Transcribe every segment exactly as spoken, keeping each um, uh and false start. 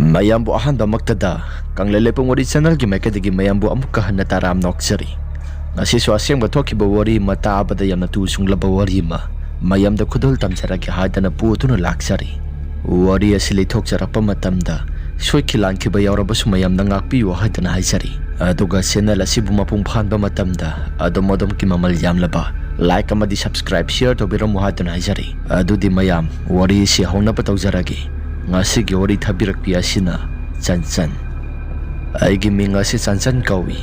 ꯃꯌꯥꯝꯕꯨ ꯑꯍꯥꯟꯕꯃꯛꯇꯗ ꯀꯪꯂꯩ ꯂꯩꯄꯨꯡ ꯋꯥꯔꯤ ꯆꯦꯅꯦꯜꯒꯤ ꯃꯥꯏꯀꯩꯗꯒꯤ ꯃꯌꯥꯝꯕꯨ ꯑꯃꯨꯛꯀ ꯍꯟꯅ ꯇꯔꯥꯝꯅ ꯑꯣꯛꯆꯔꯤ꯫ ꯉꯁꯤꯁꯨ ꯑꯁꯦꯡꯕ ꯊꯣꯛꯈꯤꯕ ꯋꯥꯔꯤ ꯑꯃ ꯇꯥꯕꯗ ꯌꯥꯝꯅ ꯇꯨ ꯆꯨꯡꯂꯕ ꯋꯥꯔꯤ ꯑꯃ ꯃꯌꯥꯝꯗ ꯈꯨꯗꯣꯜ ꯇꯝꯖꯔꯒꯦ ꯍꯥꯏꯗꯅ ꯄꯨꯗꯨꯅ ꯂꯥꯛꯆꯔꯤ꯫ ꯋꯥꯔꯤ ꯑꯁꯤ ꯂꯤꯊꯣꯛꯆꯔꯛꯄ ꯃꯇꯝꯗ ꯁꯣꯏꯈꯤ ꯂꯥꯟꯈꯤꯕ ꯌꯥꯎꯔꯕꯁꯨ ꯃꯌꯥꯝꯅ ꯉꯥꯛꯄꯤꯌꯨ ꯍꯥꯏꯗꯅ ꯍꯥꯏꯖꯔꯤ꯫ ꯑꯗꯨꯒ ꯆꯦꯅꯦꯜ ꯑꯁꯤꯕꯨ ꯃꯄꯨꯡ ꯐꯥꯍꯟꯕ ꯃꯇꯝꯗ ꯑꯗꯣꯝ ꯑꯗꯣꯝꯒꯤ ꯃꯃꯜ ꯌꯥꯝꯂꯕ ꯂꯥꯏꯛ ꯑꯃꯗꯤ ꯁꯕꯁꯀ꯭ꯔꯥꯏꯕ ꯁꯤꯌꯔ ꯇꯧꯕꯤꯔꯝꯃꯨ ꯍꯥꯏꯗꯨꯅ ꯍꯥꯏꯖꯔꯤ꯫ ꯑꯗꯨꯗꯤ ꯃꯌꯥꯝ, ꯋꯥꯔꯤ ꯑꯁꯤ ꯍꯧꯅꯕ ꯇꯧꯖꯔꯒꯦ꯫ ꯉꯁꯤꯒꯤ ꯋꯥꯔꯤ ꯊꯥꯕꯤꯔꯛꯄꯤ ꯑꯁꯤꯅ ꯆꯟꯆꯟ꯫ ꯑꯩꯒꯤ ꯃꯤꯡ ꯑꯁꯤ ꯆꯟꯆꯟ ꯀꯧꯏ꯫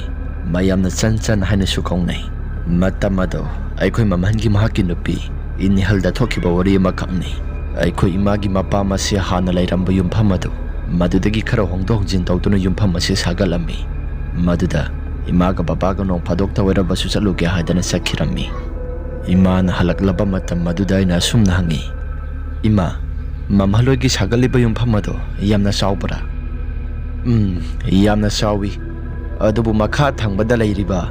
ꯃꯌꯥꯝꯅ ꯆꯟꯆꯟ ꯍꯥꯏꯅꯁꯨ ꯀꯧꯅꯩ꯫ ꯃꯇꯝ ꯑꯗꯣ ꯑꯩꯈꯣꯏ ꯃꯃꯜꯒꯤ ꯃꯍꯥꯛꯀꯤ ꯅꯨꯄꯤ ꯏꯅꯤꯍꯜꯗ ꯊꯣꯛꯈꯤꯕ ꯋꯥꯔꯤ ꯑꯃꯈꯛꯅꯤ꯫ ꯑꯩꯈꯣꯏ ꯏꯃꯥꯒꯤ ꯃꯄꯥꯝ ꯑꯁꯤ ꯍꯥꯟꯅ ꯂꯩꯔꯝꯕ ꯌꯨꯝꯐꯝ ꯑꯗꯨ ꯃꯗꯨꯗꯒꯤ ꯈꯔ ꯍꯣꯡꯗꯣꯛ ꯍꯣꯡꯖꯤꯟ ꯇꯧꯗꯨꯅ ꯌꯨꯝꯐꯝ ꯑꯁꯤ ꯁꯥꯒꯠꯂꯝꯃꯤ꯫ ꯃꯗꯨꯗ ꯏꯃꯥꯒ ꯕꯕꯥꯒ ꯅꯣꯡ ꯐꯥꯗꯣꯛꯇ ꯑꯣꯏꯔꯕꯁꯨ ꯆꯠꯂꯨꯒꯦ ꯍꯥꯏꯗꯅ ꯆꯠꯈꯤꯔꯝꯃꯤ꯫ ꯏꯃꯥꯅ ꯍꯜꯂꯛꯂꯕ ꯃꯇꯝ ꯑꯗꯨꯗ ꯑꯩꯅ ꯑꯁꯨꯝꯅ ꯍꯪꯉꯤ, "ꯏꯃꯥ, ꯃꯝꯍꯜꯂꯣꯏꯒꯤ ꯁꯥꯒꯠꯂꯤꯕ ꯌꯨꯝꯐꯝ ꯑꯗꯣ ꯌꯥꯝꯅ ꯆꯥꯎꯕ꯭ꯔꯥ?" "ꯎꯝ, ꯌꯥꯝꯅ ꯆꯥꯎꯏ꯫ ꯑꯗꯨꯕꯨ ꯃꯈꯥ ꯊꯪꯕꯗ ꯂꯩꯔꯤꯕ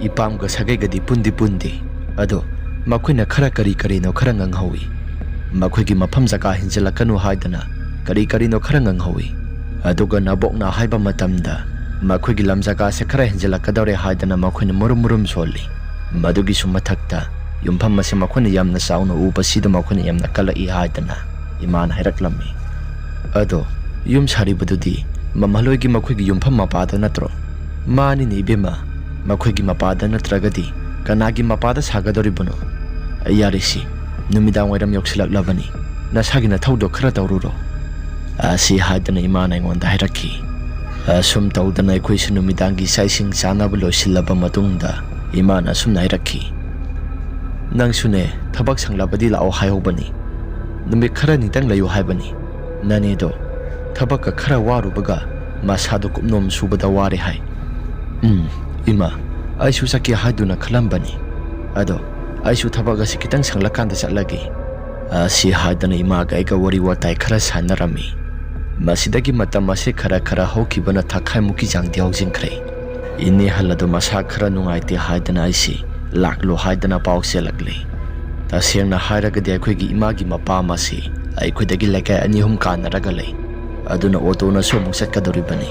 ꯏꯄꯥꯝꯒ ꯁꯥꯒꯩꯒꯗꯤ ꯄꯨꯟꯗꯤ ꯄꯨꯟꯗꯦ꯫ ꯑꯗꯣ ꯃꯈꯣꯏꯅ ꯈꯔ ꯀꯔꯤ ꯀꯔꯤꯅꯣ ꯈꯔ ꯉꯥꯡꯍꯧꯏ꯫ ꯃꯈꯣꯏꯒꯤ ꯃꯐꯝ ꯖꯒꯥ ꯍꯦꯟꯖꯤꯜꯂꯛꯀꯅꯨ ꯍꯥꯏꯗꯅ ꯀꯔꯤ ꯀꯔꯤꯅꯣ ꯈꯔ ꯉꯥꯡꯍꯧꯏ꯫ ꯑꯗꯨꯒ ꯅꯕꯣꯛꯅ ꯍꯥꯏꯕ ꯃꯇꯝꯗ ꯃꯈꯣꯏꯒꯤ ꯂꯝ ꯖꯒꯥꯁꯦ ꯈꯔ ꯍꯦꯟꯖꯤꯜꯂꯛꯀꯗꯧꯔꯦ ꯍꯥꯏꯗꯅ ꯃꯈꯣꯏꯅ ꯃꯔꯨꯝ ꯃꯔꯨꯝ ꯁꯣꯜꯂꯤ꯫ ꯃꯗꯨꯒꯤꯁꯨ ꯃꯊꯛꯇ ꯌꯨꯝꯐꯝ ꯑꯁꯦ ꯃꯈꯣꯏꯅ ꯌꯥꯝꯅ ꯆꯥꯎꯅ ꯎꯕꯁꯤꯗ ꯃꯈꯣꯏꯅ ꯌꯥꯝꯅ ꯀꯜꯂꯛꯏ" ꯍꯥꯏꯗꯅ ꯏꯃꯥꯅ ꯍꯥꯏꯔꯛꯂꯝꯃꯤ꯫ "ꯑꯗꯣ ꯌꯨꯝ ꯁꯥꯔꯤꯕꯗꯨꯗꯤ ꯃꯝꯍꯜꯂꯣꯏꯒꯤ ꯃꯈꯣꯏꯒꯤ ꯌꯨꯝꯐꯝ ꯃꯄꯥꯗ ꯅꯠꯇ꯭ꯔꯣ?" "ꯃꯥꯅꯤꯅꯦ ꯏꯕꯦꯝꯃ, ꯃꯈꯣꯏꯒꯤ ꯃꯄꯥꯗ ꯅꯠꯇ꯭ꯔꯒꯗꯤ ꯀꯅꯥꯒꯤ ꯃꯄꯥꯗ ꯁꯥꯒꯗꯧꯔꯤꯕꯅꯣ? ꯌꯥꯔꯦꯁꯤ, ꯅꯨꯃꯤꯗꯥꯡ ꯋꯥꯏꯔꯝ ꯌꯧꯁꯤꯜꯂꯛꯂꯕꯅꯤ, ꯅꯁꯥꯒꯤ ꯅꯊꯧꯗꯣ ꯈꯔ ꯇꯧꯔꯨꯔꯣ" ꯑꯁꯤ ꯍꯥꯏꯗꯅ ꯏꯃꯥꯅ ꯑꯩꯉꯣꯟꯗ ꯍꯥꯏꯔꯛꯈꯤ꯫ ꯑꯁꯨꯝ ꯇꯧꯗꯅ ꯑꯩꯈꯣꯏꯁꯨ ꯅꯨꯃꯤꯗꯥꯡꯒꯤ ꯆꯥꯛ ꯏꯁꯤꯡ ꯆꯥꯅꯕ ꯂꯣꯏꯁꯤꯜꯂꯕ ꯃꯇꯨꯡꯗ ꯏꯃꯥꯅ ꯑꯁꯨꯝꯅ ꯍꯥꯏꯔꯛꯈꯤ, "ꯅꯪꯁꯨꯅꯦ, ꯊꯕꯛ ꯁꯪꯂꯕꯗꯤ ꯂꯥꯛꯑꯣ ꯍꯥꯏꯍꯧꯕꯅꯤ꯫ ꯅꯨꯃꯤꯠ ꯈꯔꯅꯤꯇꯪ ꯂꯩꯌꯨ ꯍꯥꯏꯕꯅꯤ꯫ ꯅꯅꯦꯗꯣ ꯊꯕꯛꯀ ꯈꯔ ꯋꯥꯔꯨꯕꯒ ꯃꯁꯥꯗꯣ ꯀꯨꯞꯅꯣꯝ ꯁꯨꯕꯗ ꯋꯥꯔꯦ ꯍꯥꯏ꯫" "ꯎꯝ, ꯏꯃꯥ, ꯑꯩꯁꯨ ꯆꯠꯀꯦ ꯍꯥꯏꯗꯨꯅ ꯈꯜꯂꯝꯕꯅꯤ꯫ ꯑꯗꯣ ꯑꯩꯁꯨ ꯊꯕꯛ ꯑꯁꯤ ꯈꯤꯇꯪ ꯁꯪꯂꯀꯥꯟꯗ ꯆꯠꯂꯒꯦ" ꯑꯁꯤ ꯍꯥꯏꯗꯅ ꯏꯃꯥꯒ ꯑꯩꯒ ꯋꯥꯔꯤ ꯋꯥꯇꯥꯏ ꯈꯔ ꯁꯥꯟꯅꯔꯝꯃꯤ꯫ ꯃꯁꯤꯗꯒꯤ ꯃꯇꯝ ꯑꯁꯤ ꯈꯔ ꯈꯔ ꯍꯧꯈꯤꯕꯅ ꯊꯥꯈꯥꯏꯃꯨꯛꯀꯤ ꯆꯥꯡꯗꯤ ꯍꯧꯖꯤꯟꯈ꯭ꯔꯦ꯫ ꯏꯅꯦꯍꯜ ꯑꯗꯨ ꯃꯁꯥ ꯈꯔ ꯅꯨꯡꯉꯥꯏꯇꯦ ꯍꯥꯏꯗꯅ ꯑꯩꯁꯤ ꯂꯥꯛꯂꯣ ꯍꯥꯏꯗꯅ ꯄꯥꯎ ꯆꯦꯜꯂꯛꯂꯤ꯫ ꯇꯁꯦꯡꯅ ꯍꯥꯏꯔꯒꯗꯤ ꯑꯩꯈꯣꯏꯒꯤ ꯏꯃꯥꯒꯤ ꯃꯄꯥꯝ ꯑꯁꯤ ꯑꯩꯈꯣꯏꯗꯒꯤ ꯂꯩꯀꯥꯏ ꯑꯅꯤ ꯑꯍꯨꯝ ꯀꯥꯟꯅꯔꯒ ꯂꯩ꯫ ꯑꯗꯨꯅ ꯑꯣꯇꯣꯅꯁꯨ ꯑꯃꯨꯛ ꯆꯠꯀꯗꯧꯔꯤꯕꯅꯤ꯫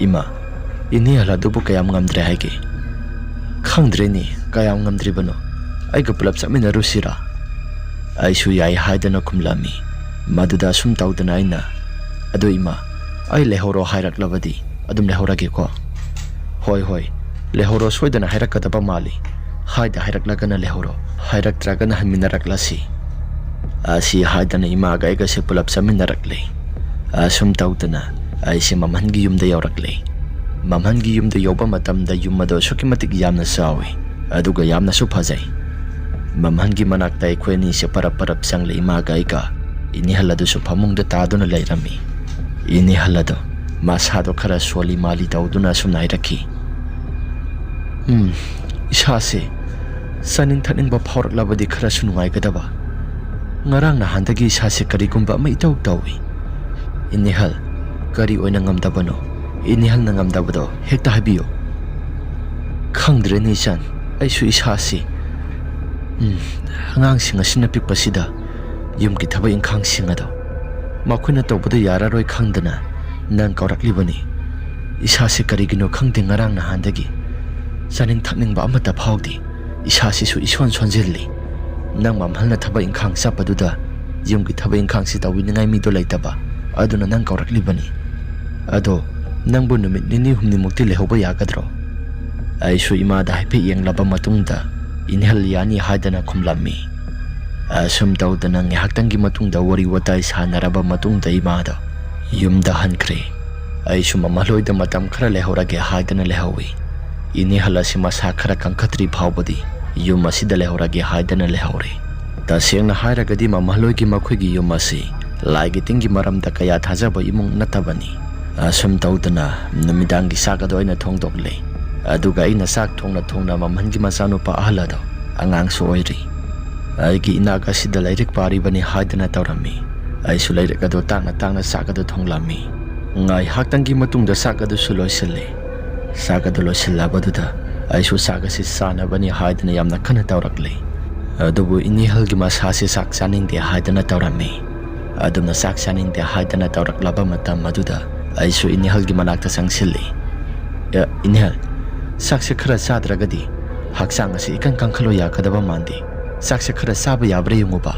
"ꯏꯃꯥ, ꯏꯅꯦꯍꯜ ꯑꯗꯨꯕꯨ ꯀꯌꯥꯝ ꯉꯝꯗ꯭ꯔꯦ ꯍꯥꯏꯒꯦ?" "ꯈꯪꯗ꯭ꯔꯦꯅꯦ, ꯀꯌꯥꯝ ꯉꯝꯗ꯭ꯔꯤꯕꯅꯣ? ꯑꯩꯒ ꯄꯨꯂꯞ ꯆꯠꯃꯤꯟꯅꯔꯨꯁꯤꯔꯥ?" ꯑꯩꯁꯨ ꯌꯥꯏ ꯍꯥꯏꯗꯅ ꯈꯨꯝꯂꯝꯃꯤ꯫ ꯃꯗꯨꯗ ꯑꯁꯨꯝ ꯇꯧꯗꯅ ꯑꯩꯅ, "ꯑꯗꯨ ꯏꯃꯥ, ꯑꯩ ꯂꯩꯍꯧꯔꯣ ꯍꯥꯏꯔꯛꯂꯕꯗꯤ ꯑꯗꯨꯝ ꯂꯩꯍꯧꯔꯒꯦꯀꯣ?" "ꯍꯣꯏ, ꯍꯣꯏ, ꯂꯩꯍꯧꯔꯣ, ꯁꯣꯏꯗꯅ ꯍꯥꯏꯔꯛꯀꯗꯕ ꯃꯥꯜꯂꯤ꯫ ꯍꯥꯏꯗ ꯍꯥꯏꯔꯛꯂꯒꯅ ꯂꯩꯍꯧꯔꯣ, ꯍꯥꯏꯔꯛꯇ꯭ꯔꯒꯅ ꯍꯟꯃꯤꯟꯅꯔꯛꯂꯁꯤ꯫" ꯑꯁꯤ ꯍꯥꯏꯗꯅ ꯏꯃꯥꯒ ꯑꯩꯒꯁꯦ ꯄꯨꯂꯞ ꯆꯠꯃꯤꯟꯅꯔꯛꯂꯦ꯫ ꯑꯁꯨꯝ ꯇꯧꯗꯅ ꯑꯩꯁꯦ ꯃꯝꯍꯟꯒꯤ ꯌꯨꯝꯗ ꯌꯧꯔꯛꯂꯦ꯫ ꯃꯝꯍꯟꯒꯤ ꯌꯨꯝꯗ ꯌꯧꯕ ꯃꯇꯝꯗ ꯌꯨꯝ ꯑꯗꯨ ꯑꯁꯨꯛꯀꯤ ꯃꯇꯤꯛ ꯌꯥꯝꯅ ꯆꯥꯎꯏ, ꯑꯗꯨꯒ ꯌꯥꯝꯅꯁꯨ ꯐꯖꯩ꯫ ꯃꯝꯍꯟꯒꯤ ꯃꯅꯥꯛꯇ ꯑꯩꯈꯣꯏ ꯑꯅꯤꯁꯦ ꯄꯔꯞ ꯄꯔꯞ ꯆꯪꯂꯦ꯫ ꯏꯃꯥꯒ ꯑꯩꯒ꯫ ꯏꯅꯦꯍꯜ ꯑꯗꯨꯁꯨ ꯐꯃꯨꯡꯗ ꯇꯥꯗꯨꯅ ꯂꯩꯔꯝꯃꯤ꯫ ꯏꯅꯦꯍꯜ ꯑꯗꯨ ꯃꯁꯥꯗꯣ ꯈꯔ ꯁꯣꯜꯂꯤ ꯃꯥꯜꯂꯤ ꯇꯧꯗꯨꯅ ꯑꯁꯨꯝꯅ ꯍꯥꯏꯔꯛꯈꯤ, "ꯎꯝ, ꯏꯁꯥꯁꯦ ꯆꯥꯅꯤꯡ ꯊꯛꯅꯤꯡꯕ ꯐꯥꯎꯔꯛꯂꯕꯗꯤ ꯈꯔꯁꯨ ꯅꯨꯡꯉꯥꯏꯒꯗꯕ꯫ ꯉꯔꯥꯡ ꯅꯍꯥꯟꯗꯒꯤ ꯏꯁꯥꯁꯦ ꯀꯔꯤꯒꯨꯝꯕ ꯑꯃ ꯏꯇꯧ ꯇꯧꯏ꯫" "ꯏꯅꯦꯍꯜ, ꯀꯔꯤ ꯑꯣꯏꯅ ꯉꯝꯗꯕꯅꯣ? ꯏꯅꯦꯍꯜꯅ ꯉꯝꯗꯕꯗꯣ ꯍꯦꯛꯇ ꯍꯥꯏꯕꯤꯌꯨ꯫" "ꯈꯪꯗ꯭ꯔꯦꯅꯦ ꯏꯆꯟ, ꯑꯩꯁꯨ ꯏꯁꯥꯁꯤ, ꯎꯝ, ꯑꯉꯥꯡꯁꯤꯡ ꯑꯁꯤꯅ ꯄꯤꯛꯄꯁꯤꯗ ꯌꯨꯝꯒꯤ ꯊꯕꯛ ꯏꯪꯈꯥꯡꯁꯤꯡ ꯑꯗꯣ ꯃꯈꯣꯏꯅ ꯇꯧꯕꯗ ꯌꯥꯔꯔꯣꯏ ꯈꯪꯗꯅ ꯅꯪ ꯀꯧꯔꯛꯂꯤꯕꯅꯤ꯫ ꯏꯁꯥꯁꯤ ꯀꯔꯤꯒꯤꯅꯣ ꯈꯪꯗꯦ, ꯉꯔꯥꯡ ꯅꯍꯥꯟꯗꯒꯤ ꯆꯥꯅꯤꯡ ꯊꯛꯅꯤꯡꯕ ꯑꯃꯠꯇ ꯐꯥꯎꯗꯦ꯫ ꯏꯁꯥꯁꯤꯁꯨ ꯏꯁꯣꯟ ꯁꯣꯟꯖꯤꯜꯂꯤ꯫ ꯅꯪ ꯃꯝꯍꯜꯅ ꯊꯕꯛ ꯏꯪꯈꯥꯡ ꯆꯠꯄꯗꯨꯗ ꯌꯨꯝꯒꯤ ꯊꯕꯛ ꯏꯪꯈꯥꯡꯁꯤ ꯇꯧꯕꯤꯅꯤꯡꯉꯥꯏ ꯃꯤꯗꯣ ꯂꯩꯇꯕ, ꯑꯗꯨꯅ ꯅꯪ ꯀꯧꯔꯛꯂꯤꯕꯅꯤ꯫ ꯑꯗꯣ ꯅꯪꯕꯨ ꯅꯨꯃꯤꯠ ꯅꯤꯅꯤ ꯍꯨꯝꯅꯤꯃꯨꯛꯇꯤ ꯂꯩꯍꯧꯕ ꯌꯥꯒꯗ꯭ꯔꯣ?" ꯑꯩꯁꯨ ꯏꯃꯥꯗ ꯍꯥꯏꯐꯦꯠ ꯌꯦꯡꯂꯕ ꯃꯇꯨꯡꯗ ꯏꯅꯦꯍꯜ ꯌꯥꯅꯤ ꯍꯥꯏꯗꯅ ꯈꯨꯝꯂꯝꯃꯤ꯫ ꯑꯁꯨꯝ ꯇꯧꯗꯅ ꯉꯥꯏꯍꯥꯛꯇꯪꯒꯤ ꯃꯇꯨꯡꯗ ꯋꯥꯔꯤ ꯋꯥꯇꯥꯏ ꯁꯥꯟꯅꯔꯕ ꯃꯇꯨꯡꯗ ꯏꯃꯥꯗꯣ ꯌꯨꯝꯗ ꯍꯟꯈ꯭ꯔꯦ꯫ ꯑꯩꯁꯨ ꯃꯝꯍꯜꯍꯣꯏꯗ ꯃꯇꯝ ꯈꯔ ꯂꯩꯍꯧꯔꯒꯦ ꯍꯥꯏꯗꯅ ꯂꯩꯍꯧꯏ꯫ ꯏꯅꯦꯍꯜ ꯑꯁꯤ ꯃꯁꯥ ꯈꯔ ꯀꯟꯈꯠꯇ꯭ꯔꯤ ꯐꯥꯎꯕꯗꯤ ꯌꯨꯝ ꯑꯁꯤꯗ ꯂꯩꯍꯧꯔꯒꯦ ꯍꯥꯏꯗꯅ ꯂꯩꯍꯧꯔꯦ꯫ ꯇꯁꯦꯡꯅ ꯍꯥꯏꯔꯒꯗꯤ ꯃꯝꯍꯜꯍꯣꯏꯒꯤ ꯃꯈꯣꯏꯒꯤ ꯌꯨꯝ ꯑꯁꯤ ꯂꯥꯏꯒꯤ ꯇꯤꯟꯒꯤ ꯃꯔꯝꯗ ꯀꯌꯥ ꯊꯥꯖꯕ ꯏꯃꯨꯡ ꯅꯠꯇꯕꯅꯤ꯫ ꯑꯁꯨꯝ ꯇꯧꯗꯅ ꯅꯨꯃꯤꯗꯥꯡꯒꯤ ꯆꯥꯛ ꯑꯗꯨ ꯑꯩꯅ ꯊꯣꯡꯗꯣꯛꯂꯦ꯫ ꯑꯗꯨꯒ ꯑꯩꯅ ꯆꯥꯛ ꯊꯣꯡꯅ ꯊꯣꯡꯅ ꯃꯝꯍꯟꯒꯤ ꯃꯆꯥꯅꯨꯄꯥ ꯑꯍꯜ ꯑꯗꯣ ꯑꯉꯥꯡꯁꯨ ꯑꯣꯏꯔꯤ꯫ ꯑꯩꯒꯤ ꯏꯅꯥꯛ ꯑꯁꯤꯗ ꯂꯥꯏꯔꯤꯛ ꯄꯥꯔꯤꯕꯅꯤ ꯍꯥꯏꯗꯅ ꯇꯧꯔꯝꯃꯤ꯫ ꯑꯩꯁꯨ ꯂꯥꯏꯔꯤꯛ ꯑꯗꯨ ꯇꯥꯡꯅ ꯇꯥꯡꯅ ꯆꯥꯛ ꯑꯗꯨ ꯊꯣꯡꯂꯝꯃꯤ꯫ ꯉꯥꯏꯍꯥꯛꯇꯪꯒꯤ ꯃꯇꯨꯡꯗ ꯆꯥꯛ ꯑꯗꯨꯁꯨ ꯂꯣꯏꯁꯤꯜꯂꯦ꯫ ꯆꯥꯛ ꯑꯗꯨ ꯂꯣꯏꯁꯤꯜꯂꯕꯗꯨꯗ ꯑꯩꯁꯨ ꯆꯥꯛ ꯑꯁꯤ ꯆꯥꯅꯕꯅꯤ ꯍꯥꯏꯗꯅ ꯌꯥꯝꯅ ꯀꯟꯅ ꯇꯧꯔꯛꯂꯦ꯫ ꯑꯗꯨꯕꯨ ꯏꯅꯦꯍꯜꯒꯤ ꯃꯁꯥꯁꯤ ꯆꯥꯛ ꯆꯥꯅꯤꯡꯗꯦ ꯍꯥꯏꯗꯅ ꯇꯧꯔꯝꯃꯤ꯫ ꯑꯗꯨꯝꯅ ꯆꯥꯛ ꯆꯥꯅꯤꯡꯗꯦ ꯍꯥꯏꯗꯅ ꯇꯧꯔꯛꯂꯕ ꯃꯇꯝ ꯑꯗꯨꯗ ꯑꯩꯁꯨ ꯏꯅꯦꯍꯜꯒꯤ ꯃꯅꯥꯛꯇ ꯆꯪꯁꯤꯜꯂꯤ꯫ "ꯑꯦ, ꯏꯅꯦꯍꯜ, ꯆꯥꯛꯁꯦ ꯈꯔ ꯆꯥꯗ꯭ꯔꯒꯗꯤ ꯍꯛꯆꯥꯡ ꯑꯁꯤ ꯏꯀꯪ ꯀꯪꯈꯠꯂꯨ ꯌꯥꯀꯗꯕ ꯃꯥꯟꯗꯦ꯫ ꯆꯥꯛꯁꯦ ꯈꯔ ꯆꯥꯕ ꯌꯥꯕ꯭ꯔꯥ ꯌꯦꯡꯉꯨꯕ꯫"